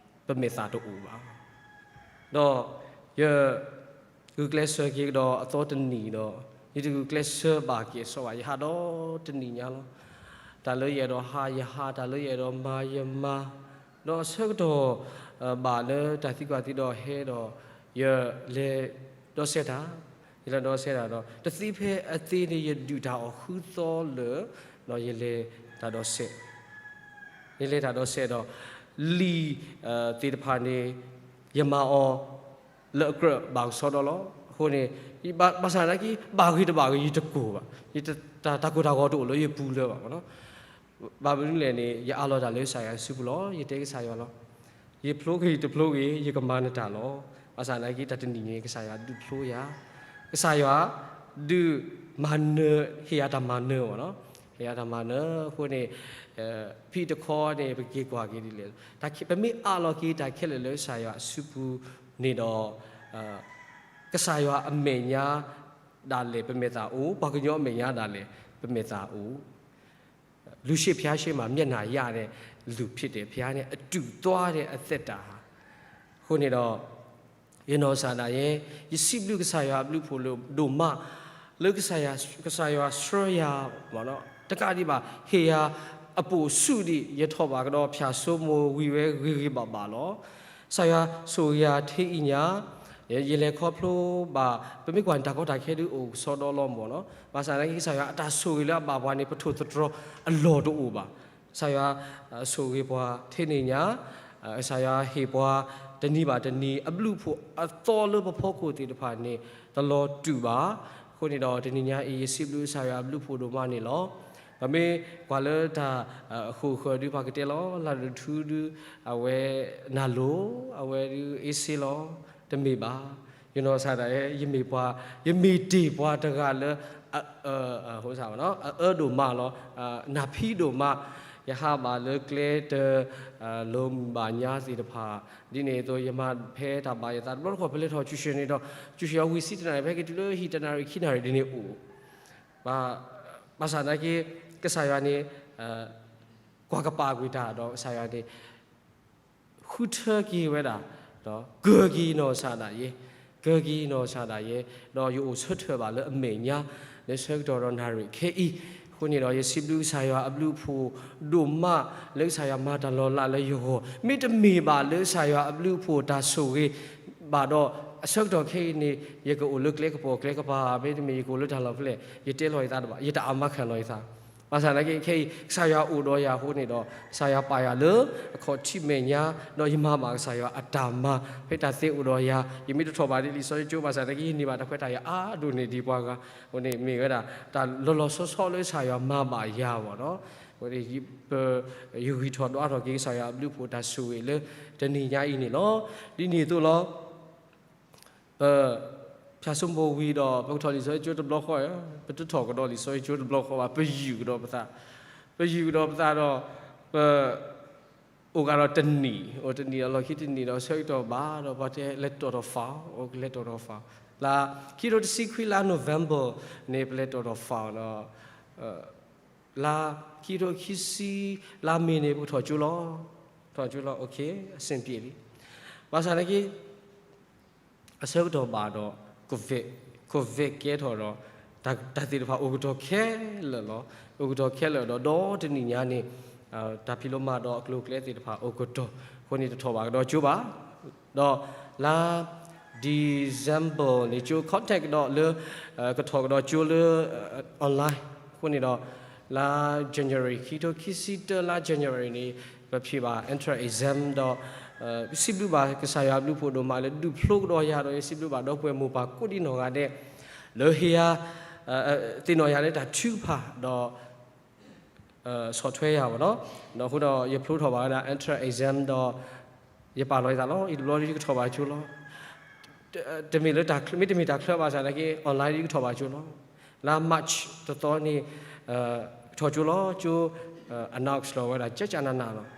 ပမဲာ်သၣ်တအိၣ်ဘၣ်. ဒီးယ ဂုာ်ကျဲးစၢးက့ၤကဒီးအသီတနံၤဒီး ယတဂုာ်ကျဲးစၢးဘၣ်က့ၤအစီဘၣ်, ယဟးဒီတနံၤညါလီၤ. တၢ်လၢယအဲၣ်ဒိးဟး ယဟး, တၢ်လၢယအဲၣ်ဒိးမၤ ယမၤ, ဒီးအဆၢကတီၢ် ဘၣ်လၢတၢ်သံကွၢ်သံဒီးဟဲဒီး ယလဲၤဒီးစဲးတၢ်, ယလဲၤဒီးစဲးတၢ်ဒီး တသ့ဖဲအသ့န့ၣ် ယဒုၣ်တၢ်အီၣ်ဃုသီလၢာ်, ဒီးယလဲၤတၢ်ဒီးစဲး, ယလဲၤတၢ်ဒီးစဲးဒီး လံာ်သ့ၣ်တဖၣ်န့ၣ် ယမၤအီၤ လၢအကြၢးဘၣ်ကဆှီဒီးလီၤ. အဃိန့ၣ် ဘၣ်ဆၣ်သနာ်က့ ဘၣ်ဂ့ၤတဘၣ်ဂ့ၤ ယတကိၢ်ဘၣ်, ယတၢ်ကိၢ်တၢ်ဂီၤတအိၣ်လၢယပူၤလၢၤဘၣ်မ့ၢ်နီၤ. ဘၣ်မနုၤလဲၣ်န့ၣ် ယအးလီၤတၢ်လၢကစၢ်ယွၤစုပူၤလီၤ. ယတဲကစၢ်ယွၤလီၤ. ယဖျိက့ၤယတဖျိက့ၤ ယကမၤနတၢ်လီၤ. ဘၣ်ဆၣ်သနာ်က့ တၢ်တနံၤန့ၣ် ကစၢ်ယွၤဒုးဖျိယၤ, ကစၢ်ယွၤဒုးမၤနၢၤ ဟ့ၣ်ယၤတၢ်မၤနၢၤမ့ၢ်နီၤ, ဟ့ၣ်ယၤတၢ်မၤနၢၤ. အဃိန့ၣ် ဖဲတခီန့ၣ် ပက့ၤကွၢ်က့ၤဒ်လဲၣ်, ပမ့ၢ်အးလီၤက့ၤတၢ်ခဲလၢာ်လၢကစၢ်ယွၤအစုပူၤန့ၣ်ဒီး ကစၢ်ယွၤအမဲာ်ညါဒၣ်လဲာ် ပမဲာ်သၣ်အိၣ်, ပှၤကညီအမဲာ်ညါဒၣ်လဲာ် ပမဲာ်သၣ်အိၣ်. လူရှေ့ဘုရားရှေ့မှာ မျက်နှာရတဲ့လူဖြစ်တယ်, ဘုရားနဲ့အတူသွားတဲ့အသက်တာ. အဃိန့ၣ်ဒီး ယနီၢ်ကစၢ်ဒၣ်ယဲ, ယစံးဘျုးကစၢ်ယွၤအဘျုးအဖှိၣ်ဒိၣ်မး လၢကစၢ်ယွၤဆှၢယၤ, တကးဒံးဘၣ် ဟ့ၣ်ယၤအပိာ်ဆူၣ်ဒံး ယထီၣ်ဘၣ်ကဒီး ဖၠၣ်စိမိၤဝံၤဝဲဂ့ၤဂ့ၤဘၣ်ဘၣ်လီၤ. ကစၢ်ယွၤဆိၣ်ဂ့ၤယၤထဲအံၤညါ, ယလဲၤခီဖျိဘၣ်, ပမ့ၢ်ကွၢ်န့ၣ် တၢ်ကီတၢ်ခဲဒုးအိၣ်ကစီဒီလီၤမ့ၢ်နီၤ. ဘၣ်ဆၣ်သနာ်က့ ကစၢ်ယွၤအတၢ်ဆိၣ်ဂ့ၤလၢအဘၣ်ပှၤန့ၣ် ပထိၣ်သတြီၤအလီၢ်တအိၣ်ဘၣ်. ကစၢ်ယွၤဆိၣ်ဂ့ၤပှၤထဲန့ၣ်ညါ, ကစၢ်ယွၤဟ့ၣ်ပှၤ တနံၤဘၣ်တနံၤ အဘျုးအဖှိၣ်အသီလၢပဖီခိၣ်သ့ၣ်တဖၣ်န့ၣ် တလီၤတူာ်ဘၣ်. အဃိန့ၣ်ဒီး တနံၤညါအံၤ ယစံးဘျုးကစၢ်ယွၤအဘျုးအဖှိၣ်ဒိၣ်မးန့ၣ်လီၤ. ပမ့ၢ်ကွၢ်လၢတၢ်အဃိၣ်ဃၢၤဒုး ပှၤကတဲလီၤ လၢဒုးထူဒုး အဝဲနၢ်လိၤ, အဝဲဒုးအ့စ့လီၤ, တမ့ၢ်ဘၣ်. ယနီၢ်ကစၢ်ဒၣ်ယဲ ယမ့ၢ်ပှၤ, ယမ့ၢ်တ့ၢ်ပှၤတဂၤလၢ အအၢဒိၣ်မးလီၤ, နၢ်ဖံးဒိၣ်မး, ယဟးဘၣ်လၢကျဲတ လိၤမုၢ်ဘၣ်ညါသ့ၣ်တဖၣ်, ဒ်န့ၣ်အသိး ယမၤဖဲတၢ်ဘၣ်ယသးတဘျီတခီၣ် ပလဲၤထီၣ်ကၠူၢ်ၡၢၣ်န့ၣ်ဒီး ကၠူၢ်ၡၢၣ်အဝံၤဆံတနၣ်ရံၣ် ဖဲကတုၤလၢဟံၣ်တနၣ်ရံၣ်ခံနၣ်ရံၣ်ဒ်န့ၣ်အိၣ်, ဘၣ်ဆၣ်သနာ်က့ ကစၢ်ယွၤန့ၣ် ကွၢ်ကပာ်ကွံာ်တၢ်ဒီးကစၢ်ယွၤန့ၣ် ဃုထၢက့ၤဝဲဒၣ်, ဒီးကၢၤက့ၤယနီၢ်ကစၢ်ဒၣ်ယဲ, ကၢၤက့ၤယနီၢ်ကစၢ်ဒၣ်ယဲ, ဒီးယအိၣ်ဆၢထၢၣ်ဘၣ်လၢအမဲာ်ညါ လၢဆၢကတီၢ်ဒီးနၣ်ရံၣ်ခဲအံၤ, အဃိန့ၣ်ဒီး ယစံးဘျုးကစၢ်ယွၤအဘျုးအဖှိၣ်ဒိၣ်မး လၢကစၢ်ယွၤမၤတၢ်လီၤလးလၢယဂီၢ်, မ့တမ့ၢ်ဘၣ်လၢကစၢ်ယွၤအဘျုးအဖှိၣ်တၢ်ဆိၣ်ဂ့ၤဘၣ်ဒီး အဆၢကတီၢ်ခဲအံၤန့ၣ် ယကအိၣ်လၢကျဲကပီၤကျဲကပၤ, မ့တမ့ၢ်ယကအိၣ်လၢတၢ်လီၢ်ဖဲလဲၣ်, ယတဲလီၤယသးတဘၣ်, ယတၢ်အမါခၢၣ်လီၤယသး ဘၣ်ဆၣ်သနာ်က့ ခဲအံၤ ကစၢ်ယွၤအိၣ်ဒီးယၤအဃိန့ၣ်ဒီး ကစၢ်ယွၤပာ်ယၤလၢအခီၣ်ထံးမဲာ်ညါ, ဒီးယမၤဘၣ်ကစၢ်ယွၤအတၢ်မၤ, ဖဲတၢ်သ့အိၣ်ဒီးယၤ, ယမ့ၢ်တထီၣ်ဘၣ်ဒ်လံာ်စီဆှံကၠိဘၣ်ဆၣ်သနာ်က့ ယန့ၢ်ဘၣ်တၢ်ခွဲးတၢ်ယာ်အါဒိၣ်န့ၢ်ဒံးပှၤဂၤ, အဃိန့ၣ်မ့ၢ်ဝဲဒၣ် တၢ်လီၤလီၤဆီဆီလၢကစၢ်ယွၤမၤဘၣ်ယၤဘၣ်နီၤ, အဃိန့ၣ် ပ ယဂံၢ်ထီၣ်ဒွးထီၣ်က့ၤကစၢ်ယွၤအဘျုးအဖှိၣ်တၢ်ဆိၣ်ဂ့ၤလၢတနံၤညါအံၤန့ၣ်လီၤ. ဒ်န့ၣ်အသိးလီၤ. ပ ဖၠၣ်စိမိၤဝံၤဒီး ပကထီၣ်လံာ်စီဆှံကၠိတဘျီဃီ, ပတထီၣ်ကဒီးလံာ်စီဆှံကၠိတဘျီဃီဘၣ်, ပယူၢ်ကဒီးပသး, ပယူၢ်ကဒီးပသးဒီး ပ အိၣ်ကဒီးတနံၣ်, အိၣ်တနံၣ်ဒီးလီၢ်ခံတနံၣ်ဒီး ဆၢကတီၢ်ဘၣ်ဒီး ပှၤတဲလဲၤတီၣ်ထီၣ်ဖး, အိၣ်ကလဲၤတီၣ်ထီၣ်ဖး, လၢခံကထိတဆံခွံလါ November န့ၣ် ပလဲၤတီၣ်ထီၣ်ဖးဒီး လါခံကထိခံဆံ လါမ့ၤန့ၣ် ပကထီၣ်ကၠိလီၤ, ထီၣ်ကၠိလီၤ, အဆင်ပြေလံ. ဘၣ်ဆၣ်သနာ်က့ အဆၢကတီၢ်ဘၣ်ဒီး COVID, COVID ကဲထီၣ်ဒီး တၢ်သ့ၣ်တဖၣ်အိၣ်ကတီၢ်ခဲလၢာ်လီၤ. အိၣ်ကတီၢ်ခဲလၢာ်ဒီး ဒီတနံၣ်ညါန့ၣ် တၢ်ဖံးလိမၤဒီးအကျိၤအကျဲသ့ၣ်တဖၣ်အိၣ်ကတီၢ်, အဃိန့ၣ်တထီၣ်ဘၣ်ကဒီးကၠိဘၣ်. ဒီးလါ December န့ၣ် ကၠိ contact ကဒီးလၢ ကထီၣ်ကဒီးကၠိလၢ online အဃိန့ၣ်ဒီး လါ January ခံကထိခံဆံတၢ လါ January န့ၣ် ပဖံးဘၣ် entrance exam ဒီး စံးဘျုးဘၣ်ကစၢ်ယွၤအဘျုးဖှိၣ်ဒိၣ်မးလၢဒုးဖျိကဒီးယၤဒီး ယစံးဘျုးဘၣ်ဒီပုၢ်ဝဲၢ်မိၢ်ပၢ်ကိးဒံနီၢ်ဂၤဒဲး လၢဟ့ၣ်ယၤ သ့ၣ်နီၣ်ယၤလၢတၢ်ထုကဖၣ်ဒီး ဆီၣ်ထွဲယၤဘၣ်နီၤ, ဒီးအဃိဒီးယဖျိထီၣ်ဘၣ်ဝဲဒၣ် entrance exam ဒီး ယပာ်လီၤယသးလီၤ, အံၤတဘျီဒီးယကထီၣ်ဘၣ်ကၠိလီၤ. တမ့ၢ်လၢတၢ်ချၢ မ့တမ့ၢ်တၢ်ချၢဘၣ်ဆၣ်သနာ်က့ online ဒီးယကထီၣ်ဘၣ်ကၠိလီၤ. လါ March တသီန့ၣ် ကထီၣ်ကၠိလီၤ, ကၠိ announce လီၤဝဲဒၣ်ကကနးနးလီၤ.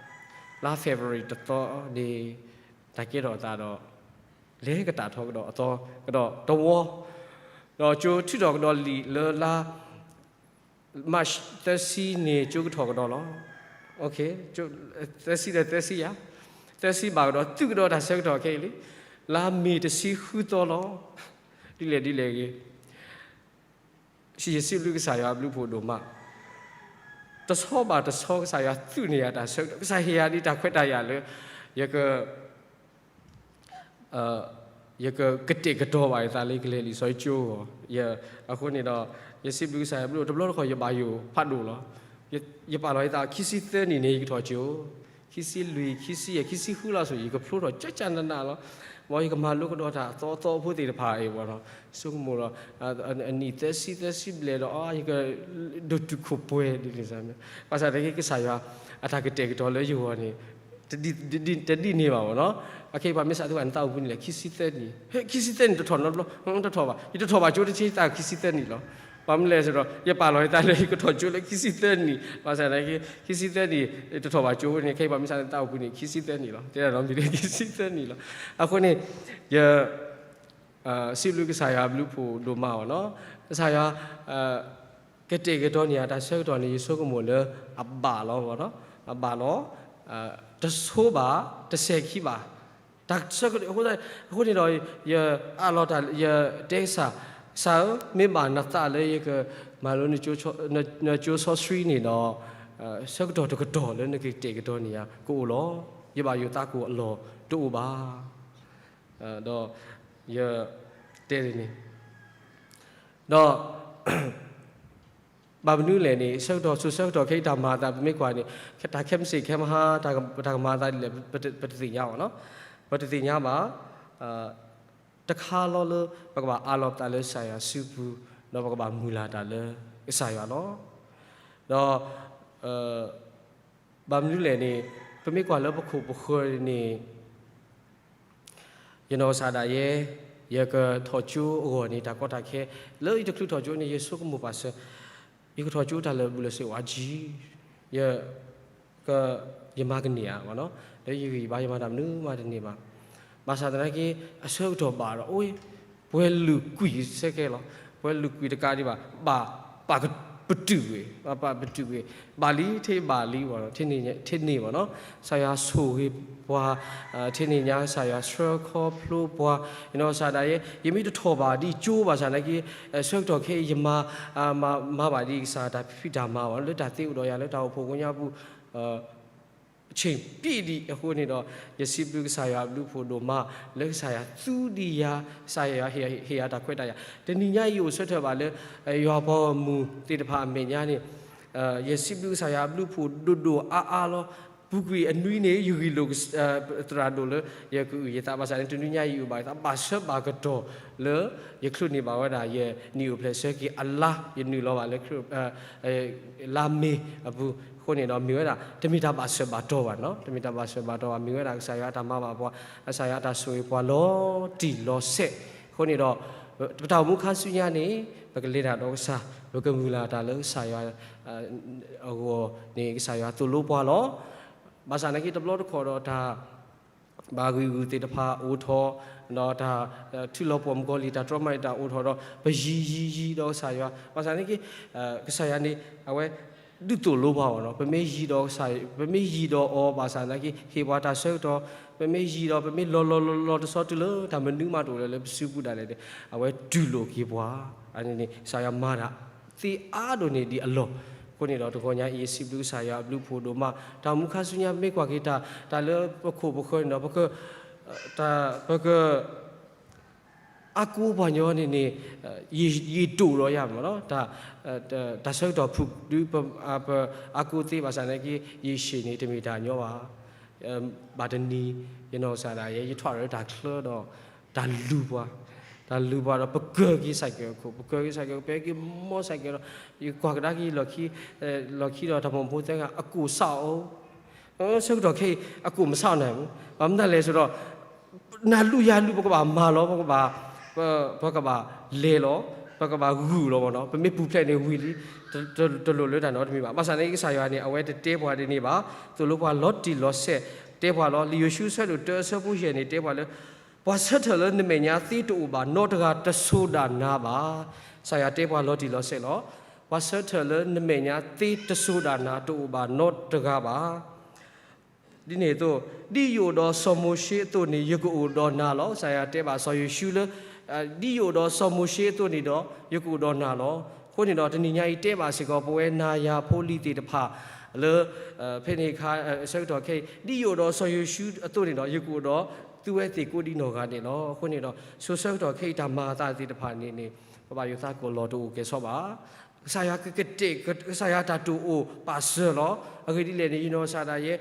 လါ February တသီန့ၣ် တၢ်ကဲထီၣ်အသးဒီး လဲၤကတၢ်ထီၣ်ကဒီးအသီ ကဒီးတဝီ, ဒီးကၠိထုးထီၣ်ကဒီးလံာ်လၢလါ March သၢဆံန့ၣ် ကၠိကထီၣ်ကဒီးလီၤ. သၢဆံဒီးသၢဆံယၤ, သၢဆံဘၣ်ကဒီး သုးကဒီးတၢ်ဆၢကတီၢ်ခဲအံၤလံ. လါ May တဆံဃုသီလီၤ. ဒ်လဲၣ်ဒ်လဲၣ်ဂ့ၤ ယစံးဘျုးကစၢ်ယွၤအဘျုးဖှိၣ်ဒိၣ်မး, တဆီဘၣ်တဆီ ကစၢ်ယွၤသုးန့ၢ်ယၤတၢ်ဆၢကတီၢ်, ကစၢ်ဟ့ၣ်ယၤဒ်တၢ်ခွဲးတၢ်ယာ်လၢ ယက ယကကတဲာ်ကတီၤဘၣ်ယသးလၢကလဲၤလံာ်စီဆှံကၠိအဂီၢ်, အဃိန့ၣ်ဒီး ယစံးဘျုးကစၢ်ယွၤအဘျုး တဘျီတခီၣ်ယဘၣ်ယိၣ်ဖးဒိၣ်လီၤ. ယပာ်လီၤယသး ခံဆံသၢနံၣ်န့ၣ် ယကထီၣ်ကၠိ, ခံဆံလွံၢ် ခံဆံယဲၢ် ခံဆံဃုလီၤဆိ ယကဖျိထီၣ်ကကနးနးလီၤ. မ်ယကမၤလိကဒီးတၢ်အသီအသီဖိသ့ၣ်တဖၣ်အံၤဘၣ်နီၤ, ဆိကမိၣ်ဒီး အနံၣ်သၢဆံသၢဆံဘျဲၣ်ဒီး ယကဒိၣ်တုာ်ခိၣ်ပှဲၤဒ်န့ၣ်, ဘၣ်ဆၣ်သနာ်က့ ကစၢ်ယွၤအတၢ်ကတဲာ်ကတီၤလၢယဂီၢ်န့ၣ် တဒ်န့ၢ်ဘၣ်ဘၣ်နီၤ. အခဲအံၤပှၤမ့ၢ်စးသ့ၣ်တဖၣ် နသးအိၣ်ဘှံးနံၤလဲၣ်, ခံဆံသၢနံၣ်, ဟဲ ခံဆံသၢနံၣ်တထီၣ်နီတဘျီ, တထီၣ်ဘၣ်, ယတထီၣ်ဘၣ်ကၠိတဆံသၢ ခံဆံသၢနံၣ်လီၤ. ဘၣ်မနုၤလဲၣ်ဆိုတော့ ယပာ်လီၤယသးလၢယကထီၣ်ကၠိလၢခံဆံသၢနံၣ်, ဘၣ်ဆၣ်သနာ်က့ ခံဆံသၢနံၣ် တထီၣ်ဘၣ်ကၠိန့ၣ် ခဲအံၤပှၤမ့ၢ်စးသ့ၣ်တဖၣ် နသးအိၣ်ဘှံးနံၤ ခံဆံသၢနံၣ်လီၤ, တဲဒၣ်နီတမံၤလၢခံဆံသၢနံၣ်လီၤ. အဃိန့ၣ် ယ စံးဘျုးကစၢ်ယွၤအဘျုးဖှိၣ်ဒိၣ်မးအီၤနီၤ, ကစၢ်ယွၤ ကတဲာ်ကတီၤန့ၢ်ယၤတၢ်ဆၢကတီၢ်န့ၣ် ယဆိကမိၣ်လၢအဘၣ်လီၤ, အဘၣ်လီၤ, တဆိဘၣ်, တစဲၤခံဘၣ်, တၢ်ဆၢကတီၢ် အဃိန့ၣ်ဒီး ယအးလီၤတၢ် ယတဲကစၢ်, ကစၢ်ဧၢ, မ့ၢ်ဘၣ်နသးလၢယကမၤလိနကၠိစီဆှံန့ၣ်ဒီး ဆၢကတီၢ်တကတီၢ်လၢနကတဲာ်ကတီၤန့ၢ်ယၤကအိၣ်လီၤ. ယဘၣ်ယိၣ်သးကအိၣ်အလီၢ်တအိၣ်ဘၣ်. ဒီးယတဲန့ၣ် ဒီး ဘၣ်မနုၤလဲၣ်န့ၣ် ဆၢကတီၢ် ဆိဆၢကတီၢ်ခဲအံၤတၢ်မၤအသး ပမ့ၢ်ကွၢ်န့ၣ် တၢ်ခဲမုၢ်ဆ့ၣ်ခဲမုၢ်ဟါ တၢ်ကမၤအသးဒ်လဲၣ် ပတသ့ၣ်ညါဘၣ်နီၤ, ပတသ့ၣ်ညါဘၣ်. တခါလီၤလၢ ပကဘၣ်အးလီၤပသးလၢကစၢ်ယွၤစုပူၤ ဒီးပကဘၣ်မုၢ်လၢ်တၢ်လၢကစၢ်ယွၤလီၤ. ဒီး ဘၣ်မနုၤလဲၣ်န့ၣ် ပမ့ၢ်ကွၢ်လၢပခိၣ်ပဃၢၤန့ၣ် ယနီၢ်ကစၢ်ဒၣ်ယဲ ယကထီၣ်ကၠိအဂီၢ်န့ၣ် တၢ်ကီတၢ်ခဲ လၢယတချုးထီၣ်ကၠိန့ၣ် ယဆိကမိၣ်ပာ်စၢၤ ယကထီၣ်ကၠိတၢ်လၢာ်ဘူၣ်လၢာ်စ့ၢ်ကီးဝဲကံ, ယ ယမၤကန့ၢ်ဧါနီၤ, လၢယဂံၢ်ဘါယမၤတၢ်မနုၤမးတန့ၢ်ဘၣ်. ဘၣ်ဆၣ်သနာ်က့ အဆၢကတီၢ်ဘၣ်ဒီး အိၣ် ပှဲၤလုာ်ကွံာ်စဲကဲလီၤ. ပှဲၤလုာ်ကွံာ်တကးဒံးဘၣ်, ဘၣ် ပာ်ကပတုာ်ဝဲ, ပာ်ပတုာ်ဝဲ, ဘၣ်လံ ထဲဘၣ်လံဘၣ်, ထဲန့ၣ်ဘၣ်နီၤ, ကစၢ်ယွၤဆိၣ်ဂ့ၤပှၤ, ထဲန့ၣ်ညါကစၢ်ယွၤဆှၢခီဖျိပှၤ, ယနီၢ်ကစၢ်ဒၣ်ယဲ ယမ့ၢ်တထီၣ်ဘၣ်ဒ်ကၠိဘၣ်ဆၣ်သနာ်က့ ဆၢကတီၢ်ခဲအံၤ ယမၤ မၤဘၣ်ဒ်ကစၢ်တၢ်ဖံးတၢ်မၤဘၣ် လၢတၢ်သ့အိၣ်ဒီးယၤလၢတၢ်အိၣ်ဖှိၣ်ဖိညါပူၤ ဆ့ၣ်ပံၣ်ဒံးအဃိန့ၣ်ဒီး ယစံးဘျုးကစၢ်ယွၤအဘျုးဖှိၣ်ဒိၣ်မး လၢကစၢ်ယွၤသူဒံးယၤ, ကစၢ်ယွၤဟ့ၣ်ယၤတၢ်ခွဲးတၢ်ယာ်, တနံၤညါအံၤယအိၣ်ဆၢထၢၣ်ဘၣ်လၢ ယွၤပှၤဂီၢ်မုၢ်သ့ၣ်တဖၣ်အမဲာ်ညါန့ၣ်, ယစံးဘျုးကစၢ်ယွၤအဘျုးဖှိၣ်ဒိၣ်ဒိၣ်အါအါလီၤ. ပူၤကွံာ်အနွံန့ၣ် ယဂံၢ်လိာ်သရၣ်ဒိၣ်လၢ ယကအုၣ်ယသးဘၣ်ဆၣ်န့ၣ် တနံၤညါအံၤယအိၣ်ဘၣ်ယသး ဘၣ်ဆၢဘၣ်ကတီၢ်လၢ ယချုးန့ၢ်ဘၣ်ဝဲဒၣ် ယနံၣ်အိၣ်ဖျဲၣ်ဆၢက့ၤအလါ ယနုာ်လီၤဘၣ်လၢ လါမ့ၤအပူၤအဃိန့ၣ်ဒီး မ့ၢ်ဝဲဒၣ် တမ့ၢ်တၢ်ဘၣ်ဆၢဘၣ်တီၢ်ဘၣ်နီၤ, တမ့ၢ်တၢ်ဘၣ်ဆၢဘၣ်တီၢ်ဘၣ်, မ့ၢ်ဝဲဒၣ်ကစၢ်ယွၤအတၢ်မၤဘၣ်ပှၤ, ကစၢ်ယွၤအတၢ်ဆိၣ်ဂ့ၤပှၤလီၤတံၢ်လီၤဆဲးအဃိန့ၣ်ဒီး ပတၢ်အိၣ်မူခါဆူညါန့ၣ် ပကလဲၤတၢ်ဒီးကစၢ်, ပကမုၢ်လၢ်တၢ်လၢကစၢ်ယွၤအဂီၢ်န့ၣ် ကစၢ်ယွၤသိၣ်လိပှၤလီၤ. ဘၣ်ဆၣ်သနာ်က့တဘျီတခီၣ်ဒီးတၢ် ဘၣ်ဂံာ်ဂူာ်သ့ၣ်တဖၣ်အိၣ်ထီၣ်, ဒီးတၢ်ထုးလီၤပိာ်မုၣ်ကီၤလံၢ် တၢ်တြီမၤအတၢ်အိၣ်ထီၣ်ဒီး ပယံၤယံၤယံၤဒီးကစၢ်ယွၤ, ဘၣ်ဆၣ်သနာ်က့ ကစၢ်ယွၤန့ၣ် အဝဲဒုးသိၣ်လိပှၤအီၤနီၤ, ပမ့ၢ်ယံၤဒီးကစၢ်, ပမ့ၢ်ယံၤဒီးအီၤဘၣ်ဆၣ်သနာ်က့ ဟ့ၣ်ပှၤတၢ်ဆၢကတီၢ်, ပမ့ၢ်ယံၤဒီး ပမ့ၢ်လီၤလီၤလီၤလီၤတဆီတုၤလၢတၢ်မနုၤမးတအိၣ်လၢၤလၢပစုပူၤဒၣ်လဲာ်န့ၣ် အဝဲတူၢ်လိာ်က့ၤပှၤ, အန့ၣ်န့ၣ် ကစၢ်ယွၤမၤတၢ် သ့အါဒိၣ်န့ၢ်ဒံးအလီၢ်, အဃိန့ၣ်ဒီးတဂီၤညါအံၤ ယစံးဘျုးကစၢ်ယွၤအဘျုးဖှိၣ်ဒိၣ်မး, တၢ်အိၣ်မူခါဆူညါ ပမ့ၢ်ကွၢ်က့ၤတၢ်, တၢ်လၢပခိၣ်ပဃၢၤန့ၣ်ဒီး ပက, တၢ်, ပက အါကိးပှၤညီန့ၣ်န့ၣ် ယံာ်ဒိၣ်ဒီးယၤမ့ၢ်နီၤ, တၢ်ဆၢကတီၢ်ဖုၣ်ဒုး အါကိးသ့ဘၣ်ဆၣ်န့ၣ်က့ ယံာ်ဆံးန့ၣ် တမ့ၢ်တၢ်ညီဘၣ်. ဘၣ်တနံၤ ယနီၢ်ကစၢ်ဒၣ်ယဲ ယထီၣ်ရၢတၢ်ချၢဒီး တၢ်လူၤပှၤ, တၢ်လူၤပှၤဒီး ပကၢၤက့ၤ cycle အခိၣ်, ပကၢၤက့ၤ cycle ပက့ၤ မီ cycle ဒီး ယကွၢ်ကဒါက့ၤ လီၢ်ခံဒီး တၢ်ပိာ်မုၣ်ဖိသၢဂၤ အကိၣ်ဆၣ်အီၤ ဆၢကတီၢ်ခဲအံၤ အကိၣ်မဆၣ်နၤ, ဘၣ်မနုၤလဲၣ်ဆိုတော့ နလူၤယလူၤ ပကဘၣ်မၤလီၤ, ပကဘၣ်, ပကဘၣ်လဲၤလီၤ, ပကဘၣ်ဂုာ်လီၤမ့ၢ်နီၤ, ပမ့ၢ်ပူၤဖျဲးန့ၣ်ဝံၤလံ, တလိၣ်လၢတၢ်နီတမံၤဘၣ်. ဘၣ်ဆၣ်န့ၣ် ကစၢ်ယွၤန့ၣ် အဝဲတတဲပှၤဒ်န့ၣ်ဘၣ်, သိၣ်လိပှၤလီၤတံၢ်လီၤဆဲး တဲပှၤလီၤ. လံာ်ယိၤၡူအဆၢဒိၣ်တၢအဆၢဖိယဲၢ်န့ၣ် တဲပှၤလၢ ပှၤဆၢထၢၣ်လၢနမဲာ်ညါသ့တအိၣ်ဘၣ်နီတဂၤတစိၤဒၣ်နၤဘၣ်. ကစၢ်ယွၤတဲပှၤလီၤတံၢ်လီၤဆဲးလီၤ. ပှၤဆၢထၢၣ်လၢနမဲာ်ညါသ့တစိၤဒၣ်နၤတအိၣ်ဘၣ်နီတဂၤဘၣ်. ဒ်န့ၣ်အသိး ဒ်ယအိၣ်ဒီးစီၤမိၤၡ့အသိးန့ၣ် ယကအိၣ်ဒီးနၤလီၤ. ကစၢ်ယွၤတဲဘၣ်စီၤယိၤၡူလၢ ဒ်ယအိၣ်ဒီးစီၤမိၤၡ့အသိးန့ၣ်ဒီး ယကအိၣ်ဒီးနၤလီၤ. အဃိန့ၣ်ဒီး တနံၤညါအံၤတဲဘၣ်စ့ၢ်ကီး ပဝဲနၤယၤဖိလံၤသ့ၣ်တဖၣ်လၢ ဖဲန့ၣ်အခါ ဆၢကတီၢ်ခဲအံၤ ဒ်ယအိၣ်ဒီးစီၤယိၤၡူအသိးန့ၣ်ဒီး ယကအိၣ်ဒီးသုဝဲသ့ၣ်ကိးဒံနီၢ်ဂၤဒဲးလီၤ. အဃိန့ၣ်ဒီး ဆိဆၢကတီၢ်ခဲအံၤတၢ်မၤအသးသ့ၣ်တဖၣ်န့ၣ်န့ၣ် ပဘၣ်ယိၤသးကိၣ်လီၤတအိၣ်ကဲၤဆီဘၣ်. ကစၢ်ယွၤကကတဲာ် ကစၢ်ယွၤတၢ်တိာ်အိၣ်ပာ်စၢၤလီၤ. အဂ့ၢ်ဒ်လဲၣ်န့ၣ် ယနီၢ်ကစၢ်ဒၣ်ယဲ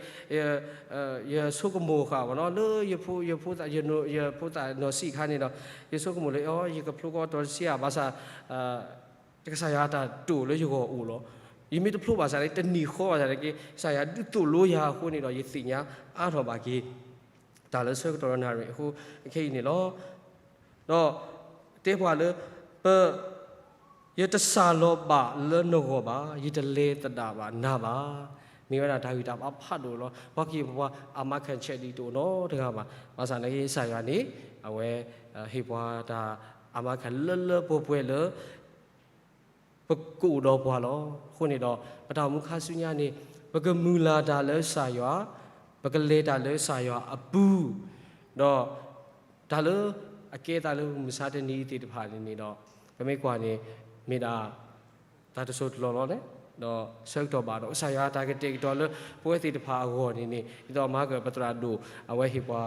ယဆိကမိၣ်ဃာ်ဘၣ်နီၤ လၢယဖိ ယဖိသၣ် ယဖိသၣ်နီၢ်ဆံးအခါန့ၣ်ဒီး ယဆိကမိၣ်လၢ အီ ယကဖျိကီတီၤတဆံဧါ ဘၣ်ဆၣ် ကစၢ်ယွၤတၢ်တိာ်လၢယဂီၢ်အိၣ်လီၤ. ယမ့ၢ်တဖျိဘၣ်ဆၣ်န့ၣ် တနံၤဃီဘၣ်ဆၣ်န့ၣ်က့ ကစၢ်ယွၤဒုးသိၣ်လိယၤအဃိန့ၣ်ဒီး ယသ့ၣ်ညါအါထီၣ်ဘၣ်က့ၤ တၢ်လၢဆၢကတီၢ်ဒီးနၣ်ရံၣ်အဃိခဲအံၤန့ၣ်လီၤ. ဒီးတဲပှၤလၢ ပ ယတစၢ်လီၤဘၣ်လၢနဂီၢ်ဘၣ်, ယတလဲၤသဒၣ်ဘၣ်နၤဘၣ်. မ့ၢ်ဝဲဒၣ်တၢ်ဂံၢ်တၢ်ဘါဖးဒိၣ်လီၤ. ပှၤက့ၤပှၤအမါခၢၣ်ဆဲးဒ်တအိၣ်နီတဂၤဘၣ်. ဘၣ်ဆၣ်န့ၣ်က့ ကစၢ်ယွၤန့ၣ် အဝဲ ဟ့ၣ်ပှၤတၢ်အမါခၢၣ်လၢလၢပှဲၤပှဲၤလၢ ပကအိၣ်ဒီးပှၤလီၤ. အဃိန့ၣ်ဒီး ပတၢ်အိၣ်မူခါဆူညါန့ၣ် ပကမုၢ်လၢ်တၢ်လၢကစၢ်ယွၤ, ပကလဲၤတၢ်လၢကစၢ်ယွၤအပူၤ, ဒီးတၢ်လၢအကဲသးလၢမုၢ်မဆါတနံၤအံၤသ့ၣ်တဖၣ်န့ၣ်န့ၣ်ဒီး ပမ့ၢ်ကွၢ်န့ၣ် မ့ၢ်ဒၣ် တၢ်တစိၢ်တလီၢ်လီၤန့ၣ် ဒီးဆၢကတီၢ်ဘၣ်ဒီး ကစၢ်ယွၤတၢ်ကတဲာ်ကတီၤလၢပဝဲသ့ၣ်တဖၣ်အဂီၢ်န့ၣ်န့ၣ် ဒ်သိးမၤကပသရၣ်ဒိၣ် အဝဲဟ့ၣ်ပှၤ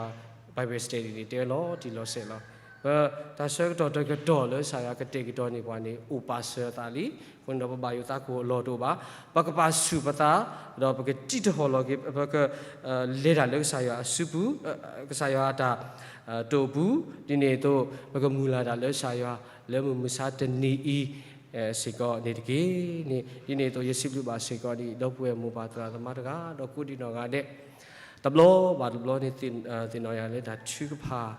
Bible study န့ၣ် တဲဝဲလီၤတံၢ်လီၤဆဲးလီၤ. ပတၢ်ဆၢကတီၢ်တကတီၢ်လၢကစၢ်ယွၤကတဲာ်ကတီၤန့ၢ်ပှၤန့ၣ် အိၣ်ပာ်စၢၤအသးလံ. အဃိန့ၣ်ဒီး ပဘၣ်ယိၤသးကိၣ်အလီၢ်တအိၣ်ဘၣ်. ပကပာ်ဆူၣ်ပသး ဒီးပကတံၢ်တဟီၣ်လီၤက့ၤ ပက လဲၤတၢ်လၢကစၢ်ယွၤအစုပူၤ, ကစၢ်ယွၤအတၢ်တိာ်ပူၤ, ဒ်န့ၣ်အသိး ပကမုၢ်လၢ်တၢ်လၢကစၢ်ယွၤ လၢမုၢ်မဆါတနံၤအံၤ စ့ၢ်ကီးန့ၣ်တက့ၢ်န့ၣ်. ဒ်န့ၣ်အသိး ယစံးဘျုးဘၣ်စ့ၢ်ကီးဒ် ဒီပုၢ်ဝဲၢ်မိၢ်ပၢ်သရၣ်သမါတဂၤ ဒီးကိးဒံးနီၢ်ဂၤဒဲး တဘျီဘၣ်တဘျီန့ၣ် သ့ၣ်နီၣ်ယၤလၢတၢ်ထုကဖၣ်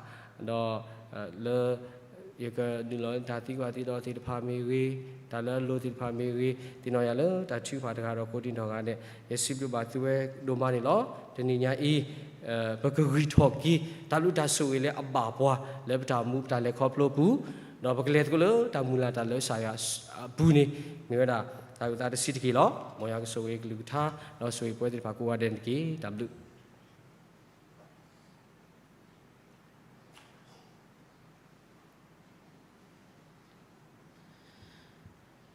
ဒီး လၢ ယကနုာ်လီၤလၢတၢ်သံကွၢ်သံဒိးသ့ၣ်တဖၣ်မ့ၢ်ဂ့ၤ, တၢ်လၢအလိၤသ့ၣ်တဖၣ်မ့ၢ်ဂ့ၤ, သ့ၣ်နီၣ်ယၤလၢတၢ်ထုကဖၣ်တဂၤဒီးကိးဒံးနီၢ်ဂၤဒဲး ယစံးဘျုးဘၣ်သုဝဲဒိၣ်မးန့ၣ်လီၤ. တနံၤညါအံၤ ပကဂံၢ်ထီၣ်က့ၤ တၢ်ဘျုးတၢ်ဆိၣ်ဂ့ၤလၢအဘၣ်ပှၤ လၢပတၢ်အိၣ်မူပတၢ်လဲၤခီဖျိအပူၤ, ဒီးပကလဲၤသကိးလၢတၢ်မုၢ်လၢ်တၢ်လၢကစၢ်ယွၤအပူၤန့ၣ် မ့ၢ်ဝဲဒၣ်တၢ်အုၣ်သးတဆံးတက့ၢ်လီၤ. မ်ယွၤကဆိၣ်ဂ့ၤကလုၢ်ကထါ ဒီးဆိၣ်ဂ့ၤပဝဲသ့ၣ်တဖၣ်ကိးဂၤဒဲးန့ၣ်တက့ၢ်. တၢ်ဘျုး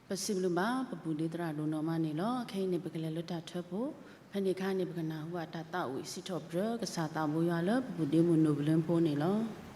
ပစံးဘျုးဘၣ် ပဘူၣ်ဒ့သရၣ်ဒိၣ်နီၢ်မးန့ၣ်လီၤ. ခဲအံၤန့ၣ် ပကလဲၤလၢတၢ်ထၢပူၤ, ဖဲန့ၣ်အခါန့ၣ် ပကနၢ်ဟူဘၣ်တၢ်သးဝံၣ်စံးထီၣ်ပတြၢၤကစၢ်သးဘိယွၤလၢပဘူၣ်ဒ့မုၣ်နိၣ်ဘျၢဖိန့ၣ်လီၤ.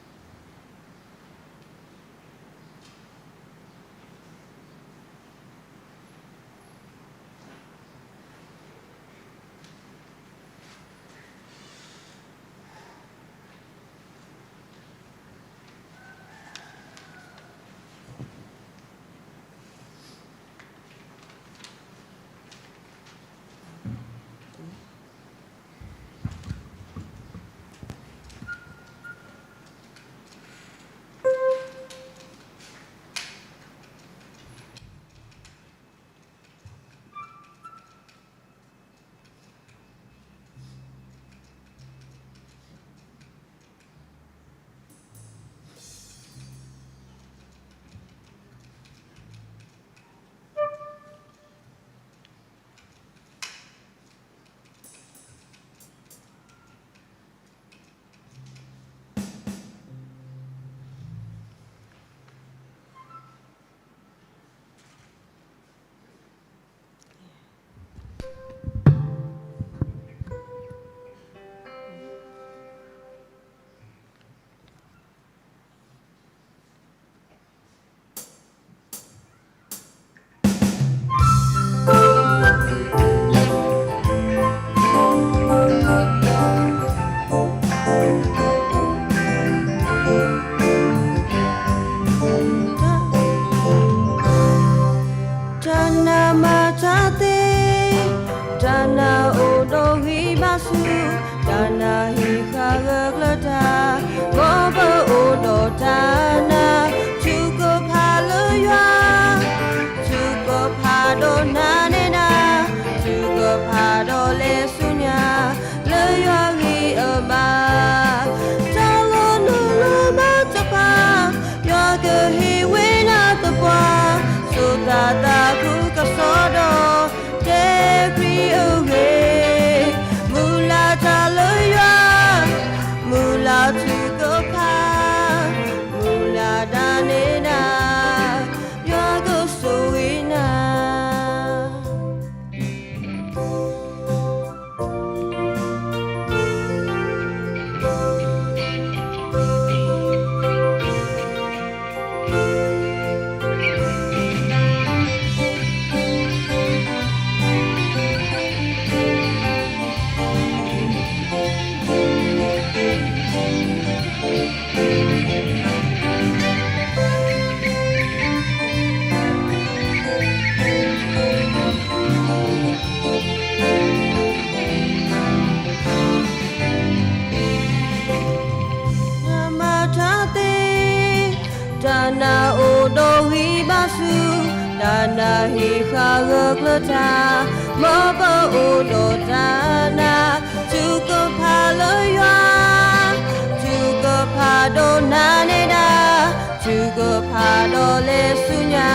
တၢ်နာ်အိၣ်ဒီးဂံၢ်ဘါဆူၣ်, တၢ်နာ်ဟ့ၣ်ဃာ်ဂၢၢ်ကျၢၤတၢ်, မ်ပအိၣ်ဒီးတၢ်နာ်, ထုကဖၣ်လၢယွၤ, ထုကဖၣ်ဒီးနာ်န့ၢ်တၢ်, ထုကဖၣ်ဒီးလဲၤဆူညါ,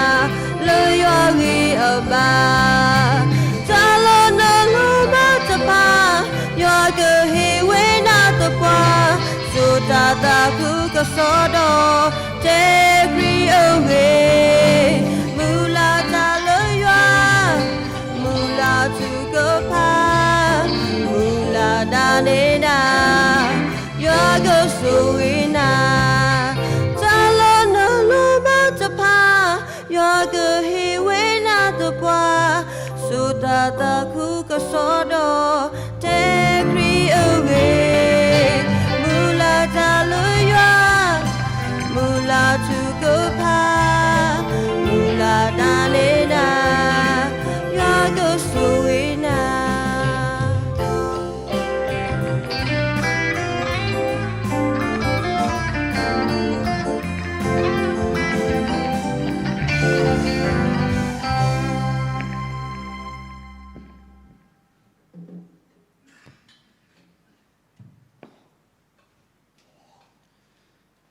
လၢယွၤဂံၢ်အဘါ တၢ်လီၤနၢ်လီၤမၢ်တဖၣ်, ယွၤကဟ့ၣ်ဝဲနၤသပှၢ်, စိာ်တၢ်သးခုကစီဒီ, တဲခရံာ်အဂ့ၢ်, မုၢ်လၢ်တၢ်လၢယွၤ, မုၢ်လၢ်ထုကဖၣ်, မုၢ်လၢ်ဒါန့ၢ်နၤ, ယွၤကဆိၣ်ဂ့ၤနၤ, တၢ်လီၤနၢ်လီၤမၢ်တဖၣ် ယွၤကဟ့ၣ်ဝဲနၤသပှၢ်, စိာ်တၢ်သးခုကစီဒီ, တဲခရံာ်အဂ့ၢ်, မုၢ်လၢ်တၢ်လၢယွၤ, မုၢ်လၢ်ထုကဖၣ်, မုၢ်လၢ်ဒါန့ၢ်နၤ, ယွၤကဆိၣ်ဂ့ၤနၤ.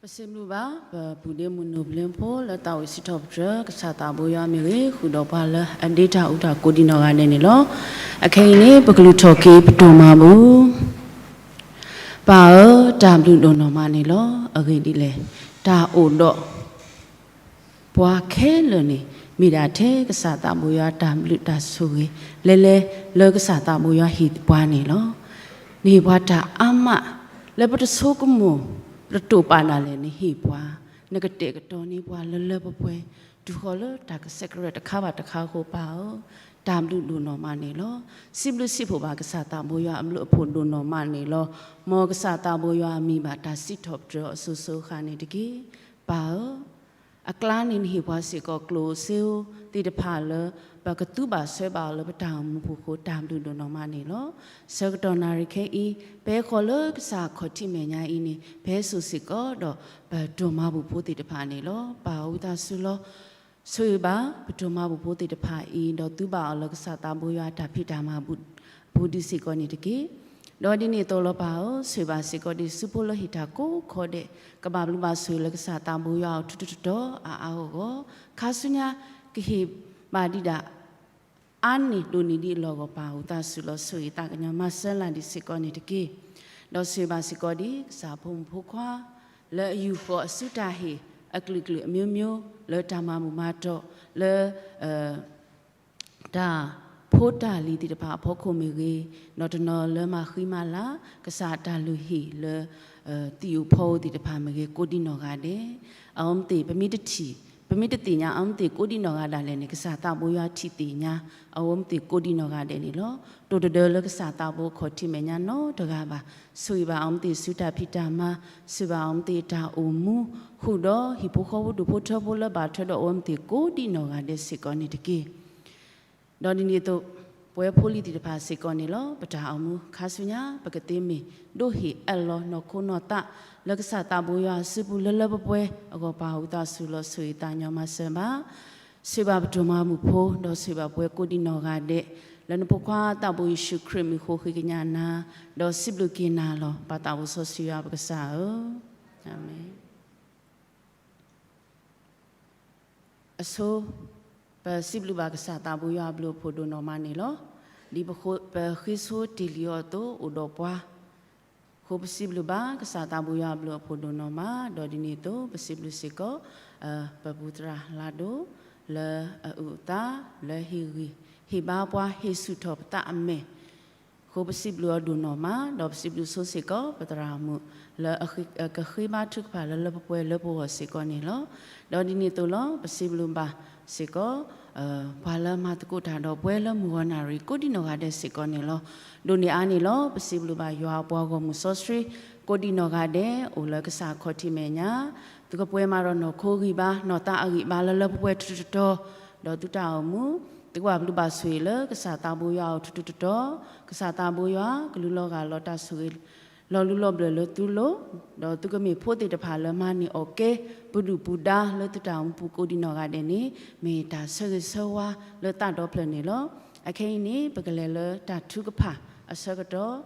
ပစံးဘျုးဘၣ် ပပုၢ်ဒ့မုၣ်နိၣ်ဘျ့ဖိလၢသးဝံၣ်စံးထီၣ်ပတြၢၤ ကစၢ်သးဘိယွၤမ့ၢ်ဂ့ၤ ဃုာ်ဒီးပှၤလၢအဒ့တၢ်အူတၢ်ကိးဒံနီၢ်ဂၤဒဲးန့ၣ်လီၤ. အခဲအံၤန့ၣ် ပကလုၢ်ထီၣ်က့ၤပဒိၣ်မၤဘူၣ် ပၢ်ဧၢ, တၢ်ဘျုးဒိၣ်နီၢ်မးန့ၣ်လီၤ. အဂ့ၢ်ဒ်လဲၣ်, တၢ်အိၣ်ဒီး ပှၤခဲလၢာ်န့ၣ် မ့ၢ်ဒၣ်ထဲကစၢ်သးဘိယွၤတၢ်ဘျုးတၢ်ဆိၣ်ဂ့ၤ လဲၤလဲၤလၢကစၢ်သးဘိယွၤဟ့ၣ်ပှၤန့ၣ်လီၤ. နဟ့ၣ်ပှၤတၢ်အါမး လၢပတဆိကမိၣ် ပတတိာ်ပာ်ဒၣ်လဲာ် နဟ့ၣ်ပှၤ, နကတဲာ်ကတီၤန့ၢ်ပှၤလၢလၢပှဲၤပှဲၤ တုၤဃီၤလၢတၢ်ကစဲးကရၢတခါဘၣ်တခါအဃိ ပၢ်ဧၢ, တၢ်ဘျုးဒိၣ်နီၢ်မးန့ၣ်လီၤ. စံးဘျုးစံးဖှိၣ်ဘၣ်ကစၢ်သးဘိယွၤအဘျုးအဖှိၣ်ဒိၣ်နီၢ်မးန့ၣ်လီၤ. မ်ကစၢ်သးဘိယွၤအမံၤဘၣ်တၢ်စံးထီၣ်ပတြၢၤအစိၤစိၤအဃၣ်န့ၣ်တက့ၢ်. ပၢ်ဧၢ, အကျါန့ၣ်နဟ့ၣ်ပှၤစ့ၢ်ကီးကျိၣ်စ့ဧိၤသ့ၣ်တဖၣ်လၢ ပကသူဘၣ်ဆှၢဘၣ်အီၤလၢပတၢ်အိၣ်မူပူၤအဃိ တၢ်ဘျုးဒိၣ်နီၢ်မးန့ၣ်လီၤ. ဆၢကတီၢ်နၣ်ရံၣ်ခဲအံၤ ပဟဲဃီၤလၢကစၢ်ခီၣ်ထံးမဲာ်ညါအံၤန့ၣ် ပဟဲစိာ်စ့ၢ်ကီးဒီးပဒိၣ်မၤဘူၣ်ဖိသ့ၣ်တဖၣ်န့ၣ်လီၤ. ပၢ်ဧၢဝံသးစူၤလီၤ. ဆိၣ်ဂ့ၤဘၣ်ပဒိၣ်မၤဘူၣ်ဖိသ့ၣ်တဖၣ်အံၤ ဒီးသူဘၣ်အီၤလၢကစၢ်သးဘိယွၤအတၢ်ဖံးတၢ်မၤဘူၣ်ပူၤဒံးစ့ၢ်ကီးန့ၣ်တက့ၢ်. ဒီးဒ်န့ၣ်အသိးလီၤပၢ်ဧၢ, ဆိၣ်ဂ့ၤဘၣ်စ့ၢ်ကီးဒံးဆူဖိလၢဟ့ၣ်တၢ်ကိးခီဒဲး ကဘၣ်ဘျုးဘၣ်ဆိၣ်ဂ့ၤလၢကစၢ်သးဘိယွၤအအိၣ်ထူထူတီတီအါအါဂီၢ်ဂီၢ်, ခါဆူညါကဟ့ၣ်ဘၣ်ဒံးဒၣ် အါန့ၢ်ဒိၣ်န့ၢ်ဒံးအလီၢ်အဂီၢ် ပၢ်ဧၢဝံသးစူၤလီၤ. ဆိၣ်ဂ့ၤသးကညီၤမၤစၢၤလၢ်ဒံးစ့ၢ်ကီးန့ၣ်တက့ၢ်. ဒီးဆိၣ်ဂ့ၤဘၣ်စ့ၢ်ကီးဒံး ကစၢ်ဖိမုၣ်ဖိခွါ လၢအယူာ်ဃီၤအစုတၢ်ဟ့ၣ်အကလုာ်ကလုာ်အမျိုးမျိုး လၢတၢ်မၤဘူၣ်မၤတီၢ် လၢ တၢ်ဖိတၢ်လံၤသ့ၣ်တဖၣ်အဖီခိၣ်မ့ၢ်ဂ့ၤ, ဒီးတနီၤလၢမၤဃံမၤလၤ ကစၢ်အတၢ်လုၢ်ဟံၣ်လၢ သံၣ်ဧိၤဖီဧိၤသ့ၣ်တဖၣ်မ့ၢ်ဂ့ၤ ကိးဒံနီၢ်ဂၤဒဲး, အဝဲသ့ၣ် ပမ့ၢ်တထံၣ် ပမ့ၢ်တသ့ၣ်ညါ အဝဲသ့ၣ်ကိးဒံနီၢ်ဂၤဒၣ်လဲာ်န့ၣ် ကစၢ်သးဘိယွၤထံၣ်သ့ၣ်ညါ အဝဲသ့ၣ်ကိးဒံနီၢ်ဂၤဒဲးန့ၣ်လီၤ. တိၢ်တဒၢလၢကစၢ်သးဘိခီၣ်ထံးမဲာ်ညါနီတဂၤဘၣ်. ဆိၣ်ဂ့ၤဘၣ်အဝဲသ့ၣ်ဆူတၢ်ဖံးတၢ်မၤ, ဆိၣ်ဂ့ၤဘၣ်အဝဲသ့ၣ်တၢ်အိၣ်မူ, ဃုာ်ဒီးဟံၣ်ဖိဃီဖိဒူၣ်ဖိထၢဖိလၢဘၣ်ထွဲဒီးအဝဲသ့ၣ်ကိးဒံနီၢ်ဂၤဒဲးစ့ၢ်ကီးန့ၣ်တက့ၢ်. ဒီးဒ်န့ၣ်အသိး ပဝဲဖိလံၤသ့ၣ်တဖၣ်စ့ၢ်ကီးန့ၣ်လီၤ. ပတၢ်အိၣ်မူခါဆူညါ ပကသ့မ့ၢ်ဒိးဟ့ၣ်အၢၣ်လီၤနီၢ်ခိနီၢ်သး လၢကစၢ်သးဘိယွၤအစုပူၤလၢလၢပှဲၤပှဲၤအဂီၢ် ပၢ်ဧၢဝံသးစူၤလီၤ ဆိၣ်ဂ့ၤသးကညီၤမၤစၢၤဘၣ်. ဆိၣ်ဂ့ၤဘၣ်ပဒိၣ်မၤဘူၣ်ဖိ ဒီးဆိၣ်ဂ့ၤဘၣ်ပှၤကိးဒံနီၢ်ဂၤဒဲး လၢနဖိခွါသးဘိယ့ၣ်ၡူးခရံာ်မံၤအဃိဃ့ကညးနၤ ဒီးစံးဘျုးက့ၤနၤလီၤ ပၢ်သးဘိစီဆှံယွၤပကစၢ်ဧၢ, အၤမ့ၣ်. အဆိ ပစံးဘျုးဘၣ်ကစၢ်သးဘိယွၤအဘျုးအဖှိၣ်ဒိၣ်နီၢ်မးန့ၣ်လီၤ. ဒ်ပဃ့ဆိတ့ၢ်လံအီၤအသိး အိၣ်ဒီးပှၤ အဃိပစံးဘျုးဘၣ်ကစၢ်သးဘိယွၤအဘျုးအဖှိၣ်ဒိၣ်နီၢ်မး ဒီးဒ်န့ၣ်အသိး ပစံးဘျုးစ့ၢ်ကီး ပပူၤသရၣ်လါဒိၣ် လၢအအုၣ်အသး လၢဟ့ၣ်ဂံၢ် ဟ့ၣ်ဘါပှၤ ဟ့ၣ်ဆူၣ်ထီၣ်ပသးအမဲာ် အဃိပစံးဘျုးအီၤဒိၣ်နီၢ်မး ဒီးပစံးဘျုးဆိစ့ၢ်ကီး ပသရၣ်မုၣ် လၢကဃ့ဘါထုကဖၣ်လၢလၢပှဲၤပှဲၤလၢပဂီၢ်စ့ၢ်ကီးန့ၣ်လီၤ. ဒီးဒ်န့ၣ်အသိးလီၤ ပစံးဘျုးဘၣ်စ့ၢ်ကီး ပှၤလၢမၤသကိးတၢ်ဒီးပှၤလၢမုၢ်ဂီၤနၣ်ရံၣ် ကိးဒံနီၢ်ဂၤဒဲးစ့ၢ်ကီးန့ၣ်လီၤ. ဒိၣ်န့ၢ်အါန့ၣ်လီၤ ပစံးဘျုးဘၣ်ယွၤအပှၤဂီၢ်မုၢ်စီဆှံ ကိးဒံနီၢ်ဂၤဒဲး အိၣ်လၢကစၢ်ခီၣ်ထံးမဲာ်ညါ သုကပှဲၤမၤဒီးနီၢ်ခိဂံၢ်ဘါ နီၢ်သးအဂံၢ်ဘါလၢလၢပှဲၤပှဲၤထူထူတီတီ ဒီးသုတၢ်အိၣ်မူ သုကဘၣ်ဘျုးဘၣ်ဆိၣ်ဂ့ၤလၢကစၢ်သးဘိယွၤအအိၣ်ထူထူတီတီ, ကစၢ်သးဘိယွၤ ကလူလီၤဂာ်လီၤတၢ်ဆိၣ်ဂ့ၤ လီၤလူလီၤဘျၢၣ်လၢသုလိၤ, ဒီးသုကမ့ၢ်ဖိသ့ၣ်တဖၣ်လၢမၤန့ၢ်အီၣ်ကဲ ပဒုၣ်ပဒါလၢသုတၢ်အိၣ်မူပူၤကိးဒံးနီၢ်ဂၤဒဲးန့ၣ် မ့ၢ်တၢ်ဆၢဂ့ၤဆၢဝါလၢသးဒီဖျၢၣ်န့ၣ်လီၤ. အခဲအံၤန့ၣ် ပကလဲၤလၢတၢ်ထုကဖၣ်အဆၢကတီၢ်,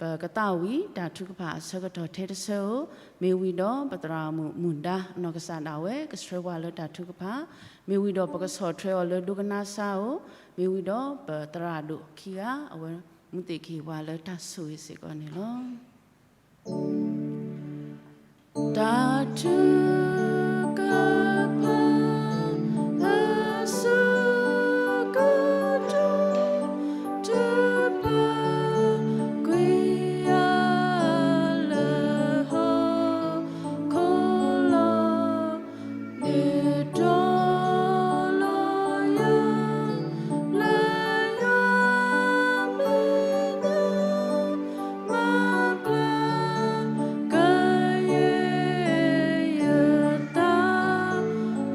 ပကသးဝံၣ်တၢ်ထုကဖၣ်အဆၢကတီၢ်ထဲတဆၢဧိၤ, မ့ၢ်ဝံၤဒီးပသရၣ်မုၣ်မုၢ်ဒါအနီၢ်ကစၢ်ဒၣ်ဝဲ ကဆှၢပှၤလၢတၢ်ထုကဖၣ်, မ့ၢ်ဝံၤဒီးပကဆီၣ်ထွဲအီၤလၢဒိကနၣ်စၢ်ဧိၤ, မ့ၢ်ဝံၤဒီးပသရၣ်ဒိၣ်ခံဂၤအဝဲ မူသ့ၣ်က့ၤပှၤလၢတၢ်ဆိၣ်ဂ့ၤစ့ၢ်ကီးန့ၣ်လီၤ. တၢ်ထုကဖၣ်အဆၢကတီၢ် ထုကဖၣ်ကွံာ်ယၤလၢဟီၣ်ခိၣ်လီၤ. ဒုးတီလီၤယၤ လၢယွၤမဲာ်ညါ မၤကျၢၤကယဲၢ်ယသး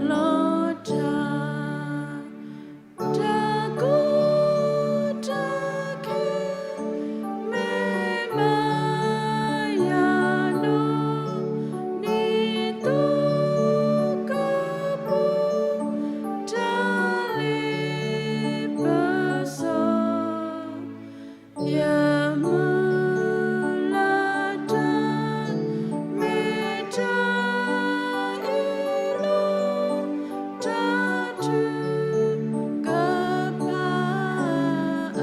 လီၤတၢ် တၢ်ကိၢ်တၢ်ဂီၤ မ့ၢ်ဘၣ်ယၤနီၢ် ဒ်သိးကပူၤ တၢ်လ့ပစီ ယမုၢ်လၢ်တၢ် မ့ၢ်တၢ်အ့ၣ်လိာ် တၢ်ထုကဖၣ်အ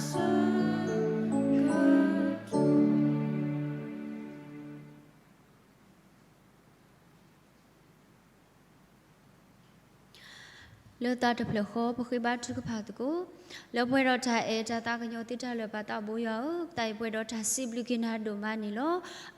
ဆၢကတီၢ် လၢသးတဖျၢၣ်ဃီ ပဃ့ဘါထုကဖၣ်သကိး, လၢပှဲၤဒီးတၢ်အဲၣ်တၢ်သးကညီၤသုတၢ်လၢာ်ပာ်သးဘိယွၤဧၢ, ပသးအံၤပှဲၤဒီးတၢ်စံးဘျုးက့ၤနၤဒိၣ်မးန့ၣ်လီၤ.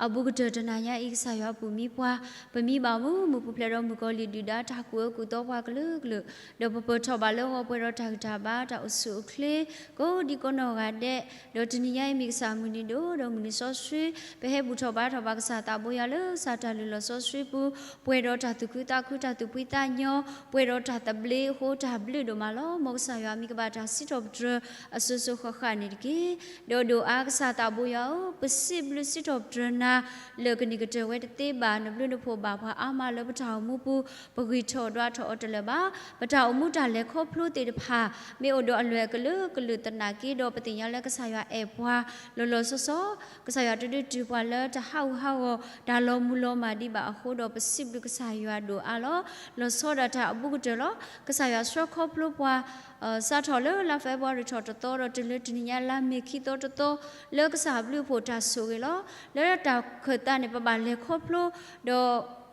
အဘူးကတၢၢ်တနၤညါအံၤ ကစၢ်ယွၤပူၤမံပှၤ, ပမံဘၣ်မူ မုၢ်ပူၤဖျဲးဒီးမုၢ်ကီၤလံၢ်ဒုၣ်ဒါ တၢ်ကူၣ်အၢကူၣ်သီပှၤကလုာ်ကလုာ်, ဒီးပပၢၢ်ထီၣ်ဘၣ်လၢဂီၤပှဲၤဒီးတၢ်ဂံၢ်တၢ်ဘါ တၢ်အိၣ်ဆူၣ်အိၣ်ချ့ ကိးဒံကိးနီၢ်ဂၤဒဲး, ဒီးတနံၤညါအံၤမ့ၢ်ကစၢ်မုၢ်နံၤဒိၣ် ဒီးမုၢ်နံၤစီဆှံ, ပဟဲဘူၣ်ထီၣ်ဘါထီၣ်ဘၣ်ကစၢ်သးဘိယွၤလၢကစၢ်တၢ်လုၢ်လီၢ်စီဆှံပူၤ, ပှဲၤဒီးတၢ်သူၣ်ခုသးခု တၢ်သူၣ်ဖှံသးညီ, ပှဲၤဒီးတၢ်သဘျ့အဃိ တၢ်ဘျုးဒိၣ်မးလီၤ. မ်ကစၢ်ယွၤမံၤကဘၣ်တၢ်စံးထီၣ်ပတြၢၤအစိၤစိၤဃၣ်ဃၣ်န့ၣ်တက့ၢ်. ဒီးဒိၣ်အါကစၢ်သးဘိယွၤဧၢ, ပစံးဘျုးစံးထီၣ်ပတြၢၤနၤ လၢကန့ၢ်ကတၢၢ်ဝဲတသ့ဘၣ်, နဘျုးနဖှိၣ်ဘၣ်ပှၤအါမးလၢပတၢ်အိၣ်မူပူၤ, ပဂံၢ်ထီၣ်ဒွးထီၣ်အီၤတလၢာ်ဘၣ်. ပတၢ်အိၣ်မူတၢ်လဲၤခီဖျိသ့ၣ်တဖၣ် မ့ၢ်အိၣ်ဒီးအလွဲၢ်အကလုာ်ကလုာ်သနာ်က့ဒီး ပသ့ၣ်ညါလၢကစၢ်ယွၤအဲၣ်ပှၤလီၤလီၤဆီဆီ, ကစၢ်ယွၤတဒုးတုၤပှၤလၢတၢ်ဟးဂူာ်ဟးဂီၤ တၢ်လီၤမုၢ်လီၤမၢ်ဒံးဘၣ်အဃိဒီး ပစံးဘျုးကစၢ်ယွၤဒိၣ်အါလီၤ. လီၤဆီဒၣ်တၢ်အဘူးကတၢၢ်လီၤ. ကစၢ်ယွၤဆှၢခီဖျိပှၤ စးထီၣ်လၢလါဖ့ၤဘြူၤအါရံၤထီၣ်တသီဒီး တုၤလၢတနံၤညါလါမ့ၤခံသီတသီ လၢကစၢ်အဘျုးအဖှိၣ်တၢ်ဆိၣ်ဂ့ၤလီၤ. လၢတၢ်ခၢၣ်သးန့ၣ် ပဘၣ်လဲၤခီဖျိ ဒီး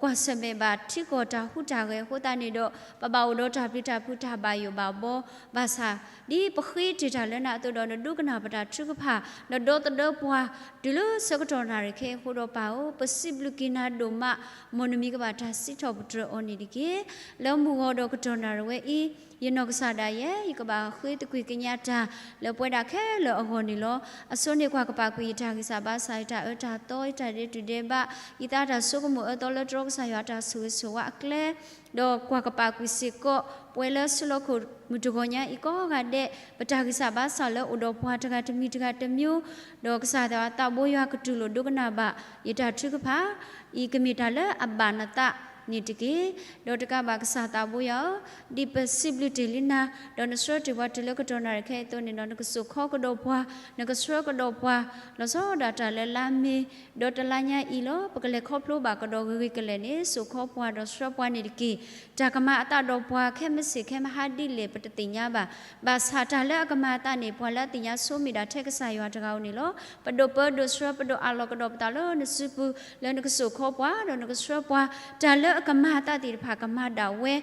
ကွၢ်ဆၢၣ်မဲာ်ဘၣ်ထံကီၢ်တၢ်ဟူးတၢ်ဂဲၤအဃိသတးန့ၣ်ဒီး ပဘၣ်အိၣ်ဒီးတၢ်ပျံၤတၢ်ဖုးတၢ်ဘၣ်ယိၣ်ဘၣ်ဘီ ဘၣ်ဆၣ် ဒ်ပဃ့တ့ၢ်တၢ်လၢနၤအသိးဒီး နဒိကနၣ်ပတၢ်ထုကဖၣ် နဒီသဒၢပှၤ တုၤလၢဆၢကတီၢ်နၣ်ရံၣ်ခဲအံၤအဃိဒီးပၢ်ဧၢ, ပစံးဘျုးက့ၤနၤဒိၣ်မး, မ်နမံၤကဘၣ်တၢ်စံးထီၣ်ပတြၢၤအီၤန့ၣ်တက့ၢ်. လၢမုၢ်ဂီၤဒီးကတီၢ်နၣ်ရံၣ်ဝဲအံၤ ယနီၢ်ကစၢ်ဒၣ်ယဲ ယကဘၣ်ဃ့သကွံၢ်ကညးတၢ် လၢပဝဲဒၣ်ခဲလၢာ်အဂီၢ်န့ၣ်လီၤ. အဆိန့ၣ်ကွၢ်ကပာ်ကွံာ်ယတၢ်ဂံၢ်စၢ်ဘါစၢ် ယတၢ်အၢတၢ်သီ ယတၢ်ဒဲးတူၢ်ဒဲးဘး ယသးတၢ်ဆိကမိၣ်အၢသီလၢတြီကစၢ်ယွၤတၢ်ဆိၣ်ဂ့ၤဆိၣ်ဝါအကျဲ ဒီးကွၢ်ကပာ်ကွံာ်စ့ၢ်ကီး ပဝဲလၢဆူလီၢ်ခိၣ်မုၢ်တဂီၤညါအံၤကိးဂၤဒဲး ပတၢ်ဂံၢ်စၢ်ဘါစၢ်လၢအိၣ်ဒီးပှၤတဂၤတမံၤတဂၤတမံၤ ဒီးကစၢ်ယွၤသးဘိယွၤကတူၢ်လိာ်ဒိကနၣ်ဘၣ် ယတၢ်ထုကဖၣ် အံၤကမ့ၢ်တၢ်လၢအဘၣ်နသးန့ၣ်တက့ၢ်. ဒီးတကးဘၣ်ကစၢ်သးဘိယွၤဧၢ, ဒ်ပစံးဘျုးတ့ၢ်လံနၤ, ဒီးနဆှၢတ့ၢ်ပှၤတုၤလၢကတီၢ်နၣ်ရံၣ်ခဲအံၤအသိးန့ၣ်ဒီး နကစိာ်ခီကဒီးပှၤ, နကဆှၢကဒီးပှၤ, လီၤဆီဒၣ်တၢ်လၢလါမ့ၤ ဒီးတလါညါအံၤလီၤ. ပကလဲၤခီဖျိဘၣ်ကဒီးဂ့ၤဂ့ၤကလဲာ်န့ၣ် စိာ်ခီပှၤဒီးဆှၢပှၤန့ၣ်တက့ၢ်. တၢ်ကမၤအသးဒီးပှၤခဲမုၢ်ဆ့ၣ်ခဲမုၢ်ဟါဒ်လဲၣ် ပတသ့ၣ်ညါဘၣ်. ဘၣ်ဆၣ်တၢ်လၢအကမၤအသးန့ၣ် ပှၤလၢအသ့ၣ်ညါဆိမ့ၢ်ဒၣ်ထဲကစၢ်ယွၤတဂၤဧိၤန့ၣ်လီၤ. ပဒိးပၢဒိးဆှၢ ပဒိးအးလီၤကဒီးပသးလၢနစုပူၤ လၢနကစိာ်ခီပှၤ ဒီးနကဆှၢပှၤ, တၢ်လၢအကမၤအသးသ့ၣ်တဖၣ်ကမၤဒၣ်ဝဲ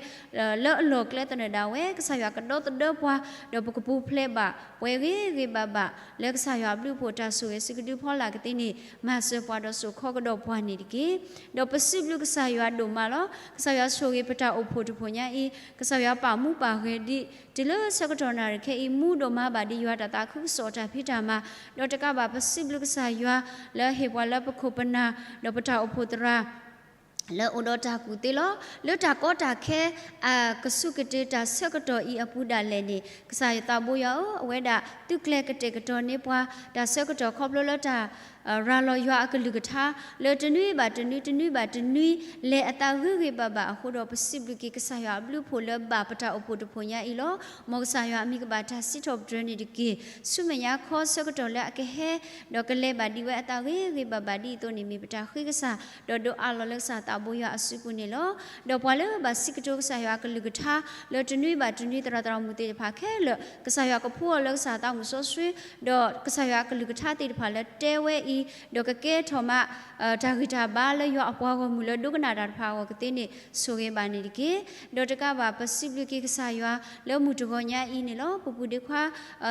လၢအလီၢ်ကျဲသနၢၣ်ဒၣ်ဝဲ ကစၢ်ယွၤကဒီသဒၢပှၤ, ဒီးပကပူၤဖျဲးဘၣ် ပှဲၤဂ့ၤဂ့ၤဘၣ်ဘၣ် လၢကစၢ်ယွၤအဘျုးအဖှိၣ်တၢ်ဆိၣ်ဂ့ၤဆူကဒုဖီလာ်ကသ့န့ၣ် မၤစၢၤပှၤဒီးစိာ်ခီကဒီးပှၤန့ၣ်တက့ၢ်. ဒီးပစံးဘျုးကစၢ်ယွၤဒိၣ်မးလီၤ. ကစၢ်ယွၤဆိၣ်ဂ့ၤပတၢ်အိၣ်ဖှိၣ်တဖှိၣ်ညါအံၤ ကစၢ်ယွၤပာ်မူပာ်ဂဲၤဒံး တုၤလၢဆၢကတီၢ်နၣ်ရံၣ်ခဲအံၤ မူဒိၣ်မးဘၣ်ဒံးယွၤတၢ်သးခုကစီၣ်တၢ်ဖံးတၢ်မၤ, ဒီးတကးဘၣ်ပစံးဘျုးကစၢ်ယွၤ လၢအဟ့ၣ်ပှၤလၢပခိၣ်ပနၢ် ဒီးပတၢ်အိၣ်ဖှိၣ်သရၣ် လၢအိၣ်ဒီးတၢ်ကူၣ်သ့လီၤ. လၢတၢ်ကီတၢ်ခဲ အကဆူးကတ့ၢ်တၢ်ဆၢကတီၢ်အံၤအပူၤဒၣ်လဲာ်န့ၣ် ကစၢ်ယွၤသးဘိယွၤဧၢ, အဝဲဒၣ်သုးကျဲၤကတဲာ်ကတီၤန့ၢ်ပှၤ တၢ်ဆၢကတီၢ်ခီဖျိလၢတၢ် ရၤလီၤယွၤအကလုၢ်ကထါ လၢတနွံဘၣ်တနွံ တနွံဘၣ်တနွံ လဲၤအသးဂ့ၤဂ့ၤဘၣ်ဘၣ်အဃိဒီး ပစံးဘျုးက့ၤကစၢ်ယွၤအဘျုးအဖှိၣ်လၢဘၣ်ပတၢ်အိၣ်ဖှိၣ်တဖှိၣ်ညါအံၤလီၤ. မ်ကစၢ်ယွၤအမံၤကဘၣ်တၢ်စံးထီၣ်ပတြၢၤန့ၣ်တက့ၢ်. ဆူမဲာ်ညါခီဆၢကတီၢ်လၢအကဟဲ ဒီးကလဲၤဘၣ်ဒံးဝဲအသးဂ့ၤဂ့ၤဘၣ်ဘၣ်ဒ်အသိးန့ၣ် မ့ၢ်ပတၢ်ဃ့ကစၢ် ဒီးဒိးအးလီၤလၢကစၢ်သးဘိယွၤအစုပူၤန့ၣ်လီၤ. ဒီးပှၤလၢဘၣ်စံးကတိၤကစၢ်ယွၤအကလုၢ်ကထါ လၢတနွံဘၣ်တနွံသရၣ်သရၣ်မုၣ်သ့ၣ်တဖၣ်ခဲလၢာ် ကစၢ်ယွၤကဖှူအီၤလၢကစၢ်သးမုၢ်စီဆှံ ဒီးကစၢ်ယွၤအကလုၢ်ကထါသ့ၣ်တဖၣ်လၢတဲဝဲအံၤ ဒီးကကဲထီၣ်မး တၢ်ဂံၢ်တၢ်ဘါလၢယွၤအပှၤဂီၢ်မုၢ်လၢဒိကနၣ်တၢ်တဖၣ်အဂီၢ်ကသ့န့ၣ် ဆိၣ်ဂ့ၤဘၣ်န့ၣ်တက့ၢ်. ဒီးတကးဘၣ် ပစံးဘျုးက့ၤကစၢ်ယွၤလၢမုၢ်တဂီၤညါအံၤန့ၣ်လီၤ. ပပူၤဒ့ခွါ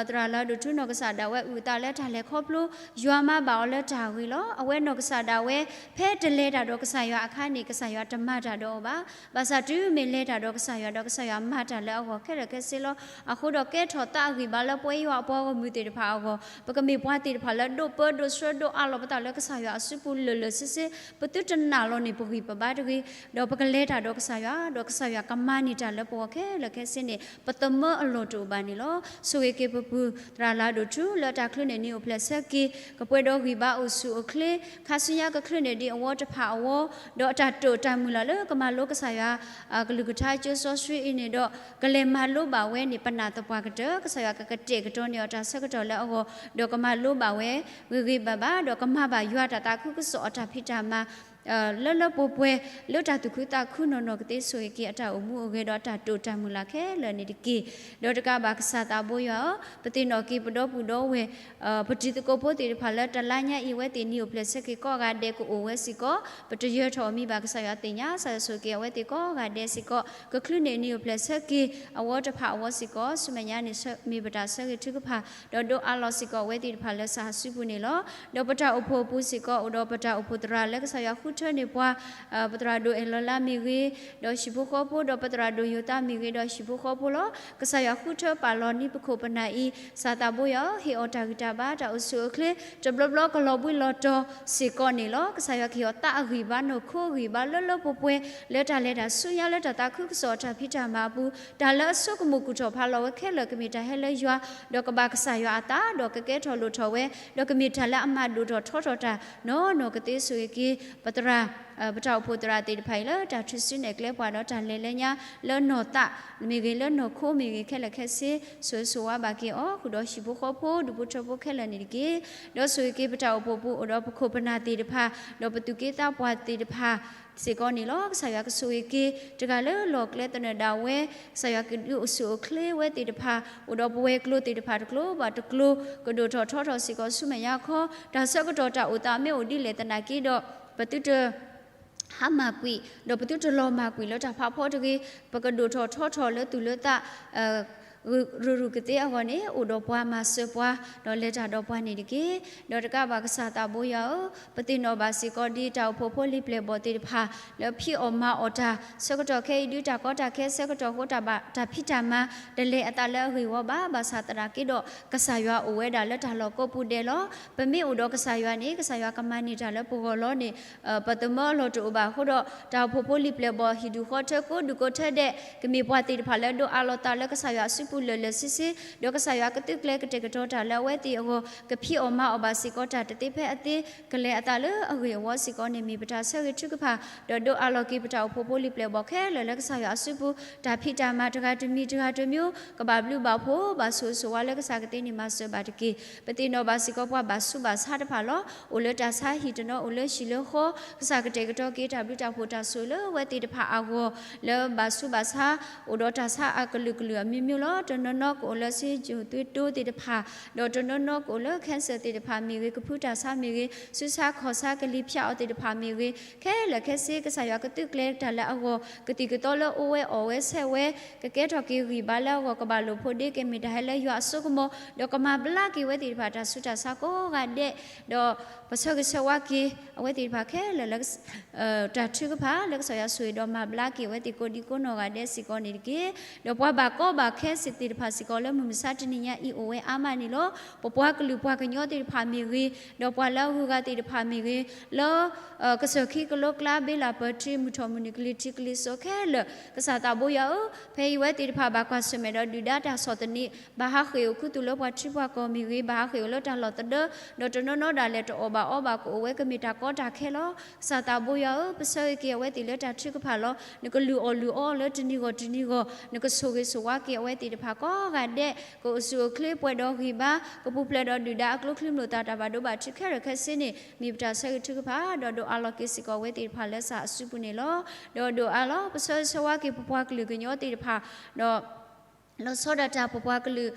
သရၣ်လၢဒိၣ်ထူနီၢ်ကစၢ်ဒၣ်ဝဲအုၣ်အသးလၢတၢ်လဲၤခီဖျိ ယွၤမၤဘၣ်အီၤလၢတၢ်ဂ့ၤလီၤ. အဝဲနီၢ်ကစၢ်ဒၣ်ဝဲ ဖဲတလဲၤတၢ်ဒီးကစၢ်ယွၤအခါန့ၣ် ကစၢ်ယွၤတမၤတၢ်ဒီးအီၤဘၣ်. ဘၣ်ဆၣ်တုၤမ့ၢ်လဲၤတၢ်ဒီးကစၢ်ယွၤဒီး ကစၢ်ယွၤမၤတၢ်လၢအဂီၢ်ခဲလၢာ်ခဲဆ့လီၤ. အဃိဒီးကဲထီၣ်သးအဂံၢ်ဘါလၢပဝဲယွၤအပှၤဂီၢ်မုၢ်သ့ၣ်တဖၣ်အဂီၢ် ပကမ့ၢ်ပှၤသ့ၣ်တဖၣ်လၢဒိးပၢဒိးဆှၢဒိးအးလီၤပသးလၢကစၢ်ယွၤအစုပူၤလၢာ်လၢာ်ဆ့ဆ့ ပသုတနာ်လီၤန့ၢ်ပဂံၢ်ပဘါတဂ့ၤ, ဒီးပကလဲၤတၢ်ဒီးကစၢ်ယွၤ, ဒီးကစၢ်ယွၤကမၤန့ၢ်တၢ်လၢပဂီၢ်ခဲလၢာ်ခဲဆ့န့ၣ် ပသမၢအလီၢ်တအိၣ်ဘၣ်န့ၣ်လီၤ. ဆိၣ်ဂ့ၤက့ၤပပူၤ သရၣ်လၢဒိၣ်ထူ လၢတၢ်ချုးန့ၢ်နံၤအိၣ်ဖျဲၣ်ဆၢက့ၤ ကပှဲၤဒီးဂံၢ်ဘါအိၣ်ဆူၣ်အိၣ်ချ့ ခါဆူညါကချုးန့ၢ်ဒံးအဝီတဖၣ်အဝီ, ဒီးအတၢ်တိာ်တၢ်မုၢ်လၢ်လၢကမၤလိကစၢ်ယွၤ ကလုၢ်ကထါကၠိစီဆှံအံၤန့ၣ်ဒီး ကလဲၤမၤလိဘၣ်ဝဲန့ၣ် ပနၢ်သပှၢ်ကတၢၢ် ကစၢ်ယွၤကကတဲာ်ကတီၤန့ၢ်အီၤတၢ်ဆၢကတီၢ်လၢအဂီၢ်, ဒီးကမၤလိဘၣ်ဝဲ ဂ့ၤဂ့ၤဘၣ်ဘၣ် ဒီးကမၤဘၣ်ယွၤတၢ်သးခုကစီၣ်အတၢ်ဖံးတၢ်မၤ လၢလၢပှဲၤပှဲၤ လၢတၢ်သူၣ်ခုသးခုနီၢ်နီၢ်ကသ့ ဆိၣ်ဂ့ၤက့ၤအတၢ်အိၣ်မူအိၣ်ဂဲၤဒီးတၢ်တိာ်တၢ်မုၢ်လၢ်ခဲလၢာ်န့ၣ်တက့ၢ်. ဒီးတကးဘၣ်ကစၢ်သးဘိယွၤဧၢ, ပသ့ၣ်နီၣ်က့ၤပဒီပုၢ်ဒီဝဲၢ် ပတံၤသကိးဖိသ့ၣ်တဖၣ်လၢတလါညါအံၤ အဝဲသ့ၣ်နံၤအိၣ်ဖျဲၣ်ဆၢက့ၤကိးဂၤဒဲးကအိၣ်ဝဲစ့ၢ်ကီး ပတယၢၤထီၣ်အမံၤဘၣ် ကစၢ်ယွၤသ့ၣ်ညါ ကစၢ်ယွၤဆိၣ်ဂ့ၤက့ၤအဝဲသ့ၣ်ကိးဂၤဒဲးစ့ၢ်ကီး ကချုးန့ၢ်နံၤအိၣ်ဖျဲၣ်ဆၢက့ၤ အဝီတဖၣ်အဝီစ့ၢ်ကီး ဆူမဲာ်ညါန့ၣ် မ့ၢ်ပတၢ်ဆၢဂ့ၤထုကဖၣ် ဒီးဒိးအးလီၤစ့ၢ်ကီးအဝဲသ့ၣ်တဖၣ်လၢကစၢ်အစုပူၤန့ၣ်လီၤ. ဒီးပတၢ်အိၣ်ဖှိၣ်အပူၤစ့ၢ်ကီး အိၣ်ဒီးပတၢ်အိၣ်ဖှိၣ်သရၣ်လၢကစၢ်ယွၤဃုထၢန့ၢ်ပှၤ ပသရၣ်ဒိၣ်အဲၣ်လီၤလါမ့ၢ်ဂ့ၤ ဒီးဟံၣ်ဖိဃီဖိ ဒီးပသရၣ်ဒိၣ်ယိၤသးမ့ၢ်ဂ့ၤ ဒီးဟံၣ်ဖိဃီဖိလီၤ. ကစၢ်ယွၤဃုထၢပာ်လီၤနံၤပခိၣ်ပနၢ်အံၤ ကစၢ်သးဘိယွၤဧၢ, ဟ့ၣ်အီၤတၢ်ဂံၢ်တၢ်ဘါ တၢ်အိၣ်ဆူၣ်အိၣ်ချ့ တဘျီဘျီကလီၤဘှံးလီၤတီၤစ့ၢ်ကီးန့ၣ်လီၤ. ကစၢ်ယွၤကဟ့ၣ်အီၤသးအဂံၢ်ဘါ နီၢ်ခိအဂံၢ်ဘါလၢလၢပှဲၤပှဲၤ လၢတၢ်လဲၤတၢ်ဆူညါ လၢတၢ်သးခုကစီၣ်အတၢ်ဖံးတၢ်မၤအပူၤ တၢ်လၢအဆိကမိၣ်ကူၣ်ထီၣ်ဖးလီၤဝဲခဲလၢာ် ကမ့ၢ်တၢ်ဟဲလၢယွၤ ဒီးကဘၣ်ကစၢ်ယွၤအသး ဒီးကကဲထီၣ်လိၣ်ထီၣ်ဝဲ ဒီးကမ့ၢ်တၢ်လၢအမၤဒိၣ်ထီၣ်ထီထီၣ်တၢ်နီၢ်နီၢ်ကသ့ ဆိၣ်ဂ့ၤက့ၤ ပသရၣ် ပတၢ်အိၣ်ဖှိၣ်သရၣ်သ့ၣ်တဖၣ်အံၤလၢတၢ်ထုးစုနဲၣ်ကျဲပှၤဒီးတၢ်လဲၤလၢညါ လၢနီၢ်သးမ့ၢ်ဂ့ၤ လၢနီၢ်ခိမ့ၢ်ဂ့ၤ ခဲလၢာ်ခဲဆ့ ဆိၣ်ဂ့ၤဆိၣ်ဝါဘၣ်က့ၤအီၤ ဃုာ်ဒီးဟံၣ်ဖိဃီဖိ ဒူၣ်ဖိထၢဖိခဲလၢာ်န့ၣ်တက့ၢ်. ဒီးဆိၣ်ဂ့ၤက့ၤပတၢ်အိၣ်ဖှိၣ်ပူၤ အိၣ်ဒီးပခိၣ်ပနၢ်သ့ၣ်တဖၣ် ဒီးပသူၣ်က့သးပှၢ်သ့ၣ်တဖၣ်စ့ၢ်ကီးန့ၣ်လီၤ. ကစၢ်ယွၤကဆိၣ်ဂ့ၤက့ၤ တဂၤလၢလီၢ်ကျဲသနၢၣ်ဒၣ်ဝဲ ကစၢ်ယွၤကဒုးအိၣ်ဆူၣ်အိၣ်ချ့ဝဲသ့ၣ်တဖၣ် အိၣ်ဒီးပဝဲၤကျိၤသ့ၣ်တဖၣ်တကျိၤဘၣ်တကျိၤ ကဒိၣ်ထီၣ်ထီထီၣ်စ့ၢ်ကီးဆူမဲာ်ညါခီ တၢ်ဆၢကတီၢ်တၢ်အိၣ်သးမ့ၢ်အိၣ်ဒ်လဲၣ်သနာ်က့ဒီး ပသုတ ဟါမၢ်ကွံာ် ဒီးပသုတလီၤမၢ်ကွံာ်လၢတၢ်ဖးဖီတဂ့ၤ, ပကဒိၣ်ထီၣ်ထီထီၣ်လၢသူၣ်လၢသး ရူၤရူၤကသ့အဂီၢ်န့ၣ် အိၣ်ဒီးပှၤမၤစၢၤပှၤ ဒီးလဲၤတၢ်ဒီးပှၤန့ၣ်တက့ၢ်. ဒီးတကးဘၣ်ကစၢ်သးဘိယွၤဧၢ, ပသ့ၣ်နီၣ်ဘၣ်စ့ၢ်ကီးဒ်တၢ်အိၣ်ဖှိၣ်ဖိလံၤပျဲၢ်ဘီၣ်သ့ၣ်တဖၣ် လၢဖံးအီၣ်မၤအီၣ်တၢ် ဆၢကတီၢ်ခဲအံၤဒုးတၢ်ကီတၢ်ခဲဆၢကတီၢ်အဃိ တၢ်ဖံးတၢ်မၤ တလဲၤအသးလၢအဂ့ၢ်ဝီဘၣ်, ဘၣ်ဆၣ်သနာ်က့ဒီး ကစၢ်ယွၤအိၣ်ဝဲဒၣ်လၢတၢ်လီၢ်ကိးပူၤဒဲးလီၤ. ပမ့ၢ်အိၣ်ဒီးကစၢ်ယွၤန့ၣ် ကစၢ်ယွၤကမၤန့ၢ်တၢ်လၢပဂီၢ်လီၤန့ၣ် ပသမၢအလီၢ်တအိၣ်ဘၣ်အဃိဒီး တၢ်အိၣ်ဖှိၣ်ဖိလံၤပျဲၢ်ဘီၣ် ဟံၣ်ဒူၣ်ဃီထၢ ကိးဒူၣ်ကိးထၢဒဲး ကမ့ၢ်ပှၤသ့ၣ်တဖၣ်လၢဒိးအးလီၤသးလၢကစၢ်ယွၤအစုပူၤလၢာ်လၢာ်ဆ့ဆ့, ဒီးကစၢ်ယွၤကသုးကျဲၤကတဲာ်ကတီၤတၢ်လၢအဝဲသ့ၣ်အဂီၢ် ကဖံးအီၣ်မၤအီၣ်ဘၣ်စ့ၢ်ကီးတၢ်တသ့ဖဲအသ့, ကလဲၤအသးလၢအဂ့ၢ်အဝီစ့ၢ်ကီးန့ၣ် မ့ၢ်ပတၢ်ဆၢဂ့ၤထုကဖၣ်, ဒီးဒိးအးလီၤက့ၤပတၢ်အိၣ်ဖှိၣ်ဖိလံၤပျဲၢ်ဘီၣ်ခဲလၢာ်လၢကစၢ်ယွၤအစုပူၤ, တၢ်ဖံးတၢ်မၤတဂၤတမံၤတဂၤတမံၤ ကဘၣ်ဘျုးဘၣ်ဖှိၣ် ဘၣ်ဆိၣ်ဂ့ၤဆိၣ်ဝါလၢကစၢ်ကသ့န့ၣ် မၤစၢၤဘၣ်တက့ၢ်. ပသ့ၣ်နီၣ်ဘၣ်စ့ၢ်ကီးပှၤဘၣ်ဆူးဘၣ်ဆါတဖၣ်လီၤ. အိၣ်လၢတၢ်ဆါဟံၣ်တနီၤ အိၣ်လၢဟံၣ်လၢဃီ, ကစၢ်ကတဲာ်ကတီၤက့ၤတၢ်ဘျုးတၢ်ဖှိၣ်တၢ်ဆိၣ်ဂ့ၤလၢအဝဲသ့ၣ်တဖၣ်အဂီၢ်, လၢဘၣ်ဆူးဘၣ်ဆါ, အိၣ်ဒီးတၢ်ဆါအကလုာ်ကလုာ်အမျိုးမျိုးလီၤ. တနီၤနီၤကအိၣ်လၢဆ့ယိၣ်သွ့တိသ့ၣ်တဖၣ်, ဒီးတနီၤနီၤကအိၣ်လၢ cancer သ့ၣ်တဖၣ်မ့ၢ်ဂ့ၤ, ကဖုတၢ်ဆါမ့ၢ်ဂ့ၤ, ဆူးဆါခီၣ်ဆါကလံၤဖၠးအီၤသ့ၣ်တဖၣ်မ့ၢ်ဂ့ၤ, ခဲလၢာ်ခဲဆ့ ကစၢ်ယွၤကသုးကျဲၤတၢ်လၢအဂီၢ်, ကသံၣ်ကသီလၢအအိၣ်ဝဲအီၣ်ဝဲဆဲးဝဲ, ကကဲထီၣ်က့ၤဂံၢ်ဘါလၢအဂီၢ် ကဘၣ်လိာ်ဖိးဒ့ ကမ့ၢ်တၢ်ဟဲလၢယွၤအစိကမီၤ, ဒီးကမၤဘျါက့ၤဝဲသ့ၣ်တဖၣ်တၢ်ဆူးတၢ်ဆါကိးဂၤဒဲး, ဒီးပဆၢဂ့ၤဆၢဝါက့ၤ အဝဲသ့ၣ်တဖၣ်ခဲလၢာ်လၢ တၢ်ထုကဖၣ်လၢကစၢ်ယွၤဆိၣ်ဂ့ၤဒီးမၤဘျါက့ၤအဝဲသ့ၣ်ကိးဒံကိးနီၢ်ဂၤဒဲးစ့ၢ်ကီးန့ၣ်တက့ၢ်. ဒီးပှၤဘၣ်ကီဘၣ်ခဲ ပှၤလၢအမၤတၢ်အဂ့ၤသ့ၣ်တဖၣ်စ့ၢ်ကီးလၢမုၢ်မဆါတနံၤညါအံၤအိၣ်ဝဲအါမးန့ၣ်လီၤ. ပပှၤကလုာ်ပှၤကညီသ့ၣ်တဖၣ်မ့ၢ်ဂ့ၤ, ဒီးပှၤလၢအဂုၤအဂၤသ့ၣ်တဖၣ်မ့ၢ်ဂ့ၤ, လၢ ကစၢၢ်ခံကလိကျါ ဘ့လၣ်ပၢၤထံ မုၢ်ထီၣ်မုၢ်နုာ် ကလံၤထံးကလံၤစိးခဲလၢာ်, ကစၢ်သးဘိယွၤဧၢ, ဖဲအံၤအဝဲသ့ၣ်တဖၣ်ဘၣ်ကွၢ်ဆၢၣ်မဲာ်ဒီးဒုၣ်ဒါတၢ်ဆီၣ်သနံး, ဘၣ်ဟးဃ့ၢ်အိၣ်ခူသူၣ်လၢပှၤထံပှၤကီၢ်မ့ၢ်ဂ့ၤ, ဘၣ်ဟးဃ့ၢ်အိၣ်လၢတၢ်လီၢ်သဒၢ, ဒီးတနီၤနီၤဒၣ်လဲာ်တအီၣ်ဘၣ်အီဘၣ် ကအိၣ်ဝဲကမ့ၢ်တၢ်ကီတၢ်ခဲလီၤ. ကစၢ်သးဘိယွၤဧၢ, ပဆၢဂ့ၤက့ၤအဝဲသ့ၣ်လၢတၢ်ထုကဖၣ်လီၤ. နကလုၢ်အီၣ်လုၢ်အီလၢတနံၤဂီၢ်တနံၤဂီၢ်, နကဆိၣ်ဂ့ၤဆိၣ်ဝါက့ၤအဝဲသ့ၣ်တဖၣ်ကိးဂၤဒဲး, ကအိၣ်ဆူၣ်အိၣ်ချ့ပှဲၤဒီးဂံၢ်ဘါ, ကပူၤဖျဲးဒီးဒုၣ်ဒါအကျိချံမျိာ်သၣ်တၢ်ဘၣ်ဒိဘၣ်ထံးခဲလၢာ်ခဲဆ့န့ၣ် မ့ၢ်ပတၢ်ဆၢဂ့ၤထုကဖၣ်, ဒီးဒိးအးလီၤက့ၤစ့ၢ်ကီးအဝဲသ့ၣ်တဖၣ်လၢကစၢ်အစုပူၤန့ၣ်လီၤ. ဒီးဒိးအးလီၤ ပဆၢဂ့ၤဆၢဝါက့ၤပပှၤကလုာ်ကညီသ့ၣ်တဖၣ်, ဒီး လီၤဆီဒၣ်တၢ်ပပှၤကလုာ်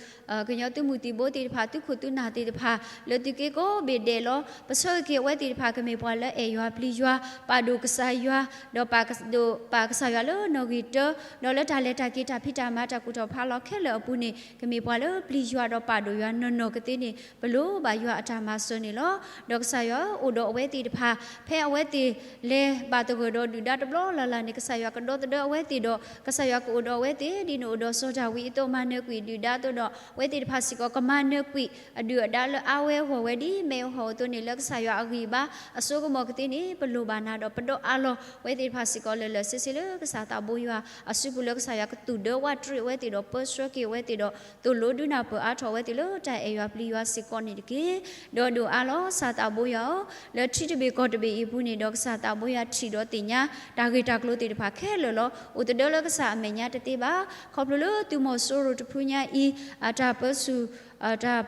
ကညီသုးမုၢ်သံၣ်ဘိသ့ၣ်တဖၣ် သုးခိၣ်သုးနၢ်သ့ၣ်တဖၣ် လၢသုးက့ကိးဘ့ၣ်ဒဲးလီၤ. ပဆၢဂ့ၤက့ၤအဝဲသ့ၣ်တဖၣ် ကမ့ၢ်ပှၤလၢအဲၣ်ယွၤပျံၤယွၤ, ပာ်ဒိၣ်ကစၢ်ယွၤ, ဒီးပာ်ကစၢ်ယွၤလၢနီၣ်ဂံၢ်တၢ, ဒီးလၢတၢ်လဲၤတၢ်က့ၤတၢ်ဖံးတၢ်မၤတၢ်ကူၣ်ထီၣ်ဖးလီၤခဲလၢာ်အပူၤန့ၣ် ကမ့ၢ်ပှၤလၢပျံၤယွၤဒီးပာ်ဒိၣ်ယွၤနီၢ်နီၢ်ကသ့န့ၣ် ပလိၣ်ဘၣ်ယွၤအတၢ်မၤစၢၤန့ၣ်လီၤ. ဒီးကစၢ်ယွၤအိၣ်ဒီးအဝဲသ့ၣ်တဖၣ် ဖဲအဝဲသ့ၣ်လဲၤဘၣ်သဂၢၢ်ဒီးဒုၣ်ဒါတဘျီလၢ်လၢ်န့ၣ် ကစၢ်ယွၤကဒီသဒၢအဝဲသ့ၣ်ဒီး ကစၢ်ယွၤကအိၣ်ဒီးအဝဲသ့ၣ် ဒ်န့ၣ်အိၣ်ဒီးစီၤဒၤဝံးအသိး မၤနၢၤကွံာ်ဒုၣ်ဒါအသိးဒီး အဝဲသ့ၣ်တဖၣ်စ့ၢ်ကီး ကမၤနၢၤကွံာ်အဒုၣ်အဒါလၢအါဝဲဂီၢ်ဝဲဒ်မဲာ်အဟီၣ်အသိးန့ၣ် လၢကစၢ်ယွၤအဂံၢ်ဘါအစိကမီၤကသ့န့ၣ် ပလိၣ်ဘၣ်နၤဒီးပဒီးအးလီၤအဝဲသ့ၣ်တဖၣ်စ့ၢ်ကီး လၢာ်လၢာ်ဆ့ဆ့လၢကစၢ်သးဘိယွၤအစုပူၤ လၢကစၢ်ယွၤကသူၣ်ဒၢဝးတြံးအဝဲသ့ၣ်ဒီးပၢဆှၢက့ၤအဝဲသ့ၣ်ဒီး သိၣ်လိဒုးနၢ်ပၢၢ်အါထီၣ်အဝဲသ့ၣ်လၢတၢ်အဲၣ်ယွၤပျံၤယွၤစ့ၢ်ကီးန့ၣ်တက့ၢ်. ဒီးဒိးအးလီၤ ကစၢ်သးဘိယွၤဧၢ, လၢထံတဘ့ၣ်ကီၢ်တဘ့ၣ်အံၤအပူၤန့ၣ်ဒီး ကစၢ်သးဘိယွၤထံၣ်ဒီးသ့ၣ်ညါ တၢ်ဂ့ၢ်တၢ်ကျိၤသ့ၣ်တဖၣ်ခဲလၢာ်လီၤ. အိၣ်သဒၢလၢကစၢ်အမဲာ်ညါတသ့ဘၣ်. ခီဖျိလၢသုးမီၤစိရိၤတဖုညါအံၤ အတၢ်ပၢဆူၣ် တၢ်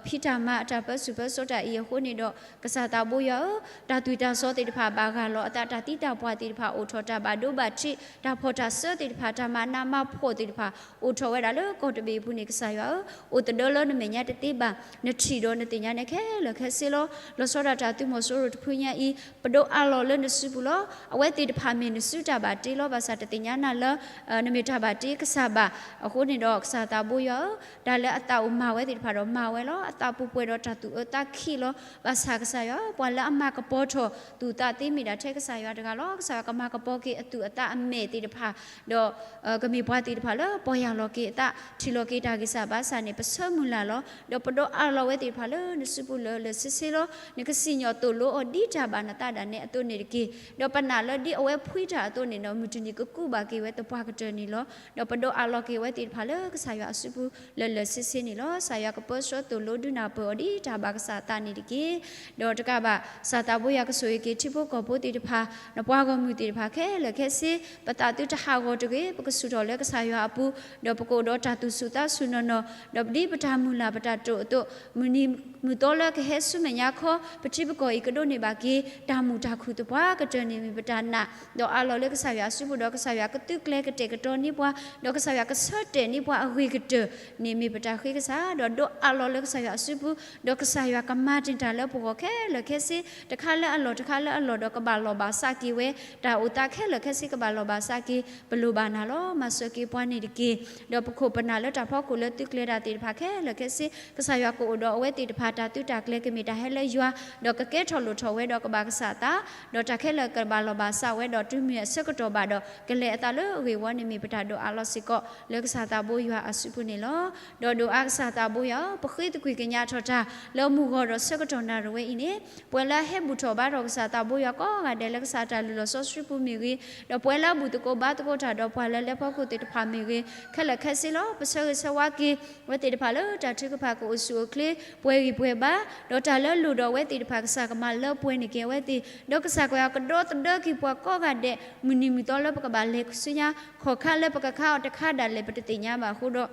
ဖံးတၢ်မၤ အတၢ်ပၢဆူၣ်ပၢစိးတၢ်အံၤအဃိန့ၣ်ဒီး ကစၢ်သးဘိယွၤဧၢ, တၢ်သွံၣ်တၢ်စီသ့ၣ်တဖၣ်ဘၣ်ဂၢ်လီၤအသး, တၢ်သံတၢ်ပှၢ်သ့ၣ်တဖၣ်အိၣ်ထီၣ်, တၢ်ဘၣ်ဒိဘၣ်ထံး, တၢ်ဖီၣ်တၢ်စၢသ့ၣ်တဖၣ်, တၢ်မၤနးမၤဖှီၣ်သ့ၣ်တဖၣ် အိၣ်ထီၣ်ဝဲဒၣ်လၢကီၢ်တဘ့ၣ်အပူၤန့ၣ် ကစၢ်ယွၤဧၢ, အိၣ်သဒၢလၢနမဲာ်ညါတသ့ဘၣ်. နထံၣ်ဒီးနသ့ၣ်ညါန့ၣ်ခဲလၢာ်ခဲဆ့လီၤ. လီၤဆီဒၣ်တၢ်သုးမီၤစိရိၤတဖုညါအံၤ ပဒိးအးလီၤလၢနစုပူၤလီၤ. အဝဲသ့ၣ်တဖၣ်မ့ၢ်နစုတၢ်ဘၣ်တ့လီၤ. ဘၣ်ဆၣ်တသ့ၣ်ညါနၤလၢ နမ့ၢ်တၢ်ဘၣ်တ့ကစၢ်ဘၣ်. အဃိန့ၣ်ဒီး ကစၢ်သးဘိယွၤဧၢ, တၢ်လၢအသးအိၣ်မၤဝဲသ့ၣ်တဖၣ်ဒီးမၤဝဲလီၤ. အသးပူၤပှဲၤဒီးတၢ်သူၣ်အၢသးခံလီၤ. ဘၣ်ဆၣ်ကစၢ်ယွၤဧၢ, ပှၤလၢအမၤကပီၤထီၣ်သူၣ်သးသ့မ့ၢ်ဒၣ်ထဲကစၢ်ယွၤတဂၤလီၤ. ကစၢ်ယွၤကမၤကပီၤက့ၤအသူၣ်အသးအမဲာ်သ့ၣ်တဖၣ်, ဒီး ကမ့ၢ်ပှၤသ့ၣ်တဖၣ်လၢပီၢ်ယၢ်လီၤက့ၤအသး, ထံၣ်လီၤက့ၤတၢ်ဂံၢ်စၢ်ဘါစၢ်န့ၣ် ပဆၢမုၢ်လၢ်လီၤ. ဒီးပဒိးအးလီၤဝဲသ့ၣ်တဖၣ်လၢနစုပူၤလၢာ်လၢာ်ဆ့ဆ့လီၤ. နကစံၣ်ညီၣ်သိၣ်လိအီၤဒ်တၢ်ဘၣ်နသးဒၣ်နဲအသိးန့ၣ်တက့ၢ်. ဒီးပနာ်လၢဒ်အဝဲဖှံတၢ်အသိးန့ၣ်ဒီး မုၢ်တနံၤကကူးဘၣ်က့ၤဝဲသပှၢ်ကတၢၢ်န့ၣ်လီၤ. ဒီးပဒိးအးလီၤက့ၤဝဲသ့ၣ်တဖၣ်လၢကစၢ်ယွၤအစုပူၤလၢာ်လၢာ်ဆ့ဆ့န့ၣ်လီၤ. ကစၢ်ယွၤကပၢဆှၢသိၣ်လိဒုးနၢ်ပၢၢ်အီၤဒ်တၢ်ဘၣ်ကစၢ်အသးန့ၣ်တက့ၢ်. ဒီးတကးဘၣ် ကစၢ်သးဘိယွၤကဆိၣ်ဂ့ၤက့ၤထံဖိကီၢ်ဖိသ့ၣ်တဖၣ်, နပှၤဂီၢ်မုၢ်သ့ၣ်တဖၣ်ခဲလၢာ်ခဲဆ့, ပသးသုတဟးဂီၤတဂ့ၤ, ပကဆူၣ်ထီၣ်လၢကစၢ်ယွၤအပူၤ, ဒီးပကအိၣ်ဒီးတၢ်သူၣ်ဆူၣ်သးဆူၣ်နီၢ်နီၢ်, ဒီးဒ်ပတၢ်မုၢ်လၢ်ပတၢ်တိာ်အသိး, မုၢ်နံၤမုၢ်သီလၢကဟဲဆူမဲာ်ညါခီ, ပထံပကီၢ်အံၤကဒိးန့ၢ်ဘၣ်က့ၤ တၢ်မုာ်တၢ်ခုၣ်သပှၢ်ကတၢၢ်န့ၣ်မ့ၢ်ပတၢ်နာ်, ဒီးအးလီၤလၢကစၢ်ယွၤအစုပူၤ, ဒီးကစၢ်ယွၤကသုးကျဲၤကတဲာ်ကတီၤန့ၢ်ပှၤ, ဒီးကစၢ်ယွၤကဆၢတဲာ်န့ၢ်ပှၤအဂ့ၤကတၢၢ်န့ၣ်မ့ၢ်ပတၢ်ဃ့ကစၢ်, ဒီးဒိးအးလီၤလၢကစၢ်ယွၤအစုပူၤ, ဒီးကစၢ်ယွၤကမၤတ့ၢ်တၢ်လၢပဂီၢ်ခဲလၢာ်ခဲဆ့, တခါလၢအလီၢ်တခါလၢအလီၢ်, ဒီးကဘၣ်လီၢ်ဘၣ်စးက့ၤဝဲ, တၢ်အိၣ်သးခဲလၢာ်ခဲဆ့ကဘၣ်လီၢ်ဘၣ်စးက့ၤ, ပလိၣ်ဘၣ်နၤလီၤ. မၤစၢၤက့ၤပှၤန့ၣ်တက့ၢ်. ဒီးပခိၣ်ပနၢ်လၢတၢ်ဖီခိၣ်လၢသုးကျဲၤတၢ်သ့ၣ်တဖၣ်ခဲလၢာ်ခဲဆ့, ကစၢ်ယွၤကအိၣ်ဒီးအဝဲသ့ၣ်တဖၣ်, တၢ်သုးတၢ်ကျဲၤကမ့ၢ်တၢ်ဟဲလၢယွၤ, ဒီးကကဲထီၣ်လိၣ်ထီၣ်ဝဲဒီးကဘၣ်ကစၢ်အသး, ဒီးတၢ်ခဲလၢာ်ကဘၣ်လီၢ်ဘၣ်စးဝဲ, ဒီးတုၤမ့ၢ်အဆၢကတီၢ်ဘၣ်ဒီး ကလဲၤအသးလၢအဂ့ၢ်ဝီန့ၣ်မ့ၢ်ပတၢ်ဒိးအးလီၤစ့ၢ်ကီး လၢကစၢ်သးဘိယွၤအစုပူၤန့ၣ်လီၤ. ဒီးဒိးအါကစၢ်သးဘိယွၤဧၢ, ပဃ့သကွံၢ်ကညးထီၣ်တၢ်လၢမုၢ်ဂီၤဒီးဆၢကတီၢ်နၣ်ရံၣ်ဝဲအံၤန့ၣ်, ပှၤလၢအဟဲဘူၣ်ထီၣ်ဘါထီၣ်ကစၢ်သးဘိယွၤကိးဂၤဒဲးလၢကစၢ်တၢ်လုၢ်လီၢ်စီဆှံပူၤမ့ၢ်ဂ့ၤ, ဒီးပှၤလၢအဘူၣ်သကိးဘါသကိးတၢ်ဒီးပှၤလၢလဲၤဖီခိၣ်သ့ၣ်တဖၣ်မ့ၢ်ဂ့ၤ, ခဲလၢာ်ခဲဆ့လီၤ. ပဆၢဂ့ၤဆၢဝါက့ၤ အဝဲသ့ၣ်တဖၣ်လၢတၢ်ထုကဖၣ်ကအိၣ်ဆူၣ်အိၣ်ချ့ ပှဲၤဂံၢ်ပှဲၤဘါ, ဒီးတၢ်လၢအလိၣ်ဒီးအဝဲသ့ၣ်တဖၣ် ကစၢ်ကမၤလၢပှဲၤန့ၢ်က့ၤအဝဲသ့ၣ်, ဒီးကစၢ်ကယွၤကဒီသဒၢက့ၤပှၤကိးဂၤဒဲး, မုၢ်နံၤမုၢ်သီလၢပကဘၣ်လဲၤဆူညါ ခီၣ်ခါလၢပကခါအီၤတခါဒၣ်လဲာ် ပတသ့ၣ်ညါဘၣ်အဃိဒီး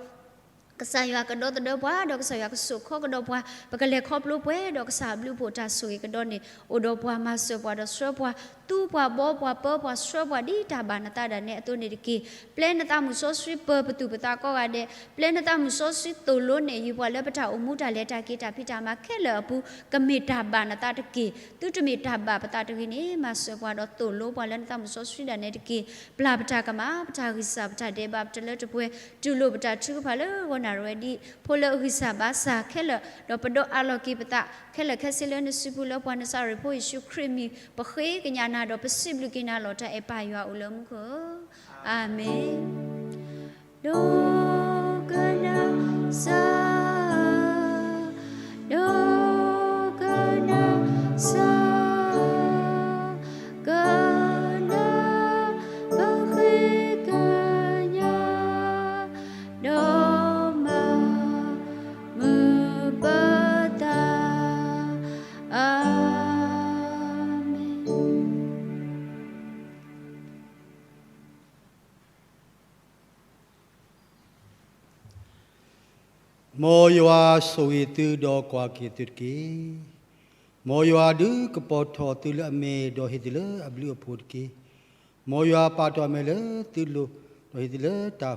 ကစၢ်ယွၤကဒီသဒၢပှၤ, ဒီးကစၢ်ယွၤကစိာ်ခီကဒီးပှၤ, ပကလဲၤခီဖျိပှဲၤဒီးကစၢ်အဘျုးအဖှိၣ်တၢ်ဆိၣ်ဂ့ၤကဒီးန့ၣ်, အိၣ်ဒီးပှၤမၤစၢၤပှၤဒီးဆှၢပှၤ, သူပှၤဘီပှၤပၢပှၤဆှၢပှၤဒ်တၢ်ဘၣ်နသးဒၣ်နဲအသိးန့ၣ်တက့ၢ်. ပျဲနသးမုၣ်စီဆှံပၢပသူၣ်ပသးကိးဂၤဒဲး, ပျဲနသးမုၣ်စီဆှံသိၣ်လိနဲၣ်ယုာ်ပှၤလၢပတၢ်အိၣ်မူတၢ်လဲၤတၢ်က့ၤတၢ်ဖံးတၢ်မၤခဲလၢာ်အပူၤ, ကမ့ၢ်တၢ်ဘၣ်နသးတက့ၢ်. သုတမ့ၢ်တၢ်ဘၣ်ပသးတဂ့ၤန့ၣ် မၤစၢၤပှၤဒီးသိၣ်လိပှၤလၢနသးမုၣ်စီဆှံဒၣ်နဲတက့ၢ်. ပျၢ်ပတၢ်ကမၣ်, ပတၢ်ဂံၢ်စၢ်, ပတၢ်ဒဲးဘး, ပတလၢတပှဲၤ, တူၢ်လိာ်ပတၢ်ထုကဖၣ်လၢဂီၤနၣ်ရံၣ်ဝဲဒ်ဖိလၢအဂံၢ်စၢ်ဘါစၢ်ခဲလၢာ်, ဒီးပဒိးအးလီၤက့ၤပသးခဲလၢာ်ခဲဆ့လၢနစုပူၤလၢပှၤနစၤရ့းဖိယ့ၣ်ၡူးခရံာ်မံၤ, ပဃ့ကညးနၤဒီးပစံးဘျုးက့ၤနၤလီၤ. တၢ်အဲၣ်ပၢ်ယွၤအိၣ်လၢမူခိၣ်ဧၢ, အၤမ့ၣ်. ဒီးက စၢ်, ဒီးကနၣ်စၢ်, ကနၣ်ပဃ့ကညး, ဒီးမၤမုာ်ပသး, အၤမ့ၣ်. မ်ယွၤဆိၣ်ဂ့ၤသုဒီးကွၢ်က့ၤသုတက့ၢ်. မ်ယွၤဒုးကပီၤထီၣ်သုလၢအမဲာ် ဒီးဟ့ၣ်သုလၢအဘျုးအဖှိၣ်တက့ၢ်. မ်ယွၤပာ်တ့ၢ်အမဲာ်လၢသုလိၤ, ဒီးဟ့ၣ်သုလၢတၢ်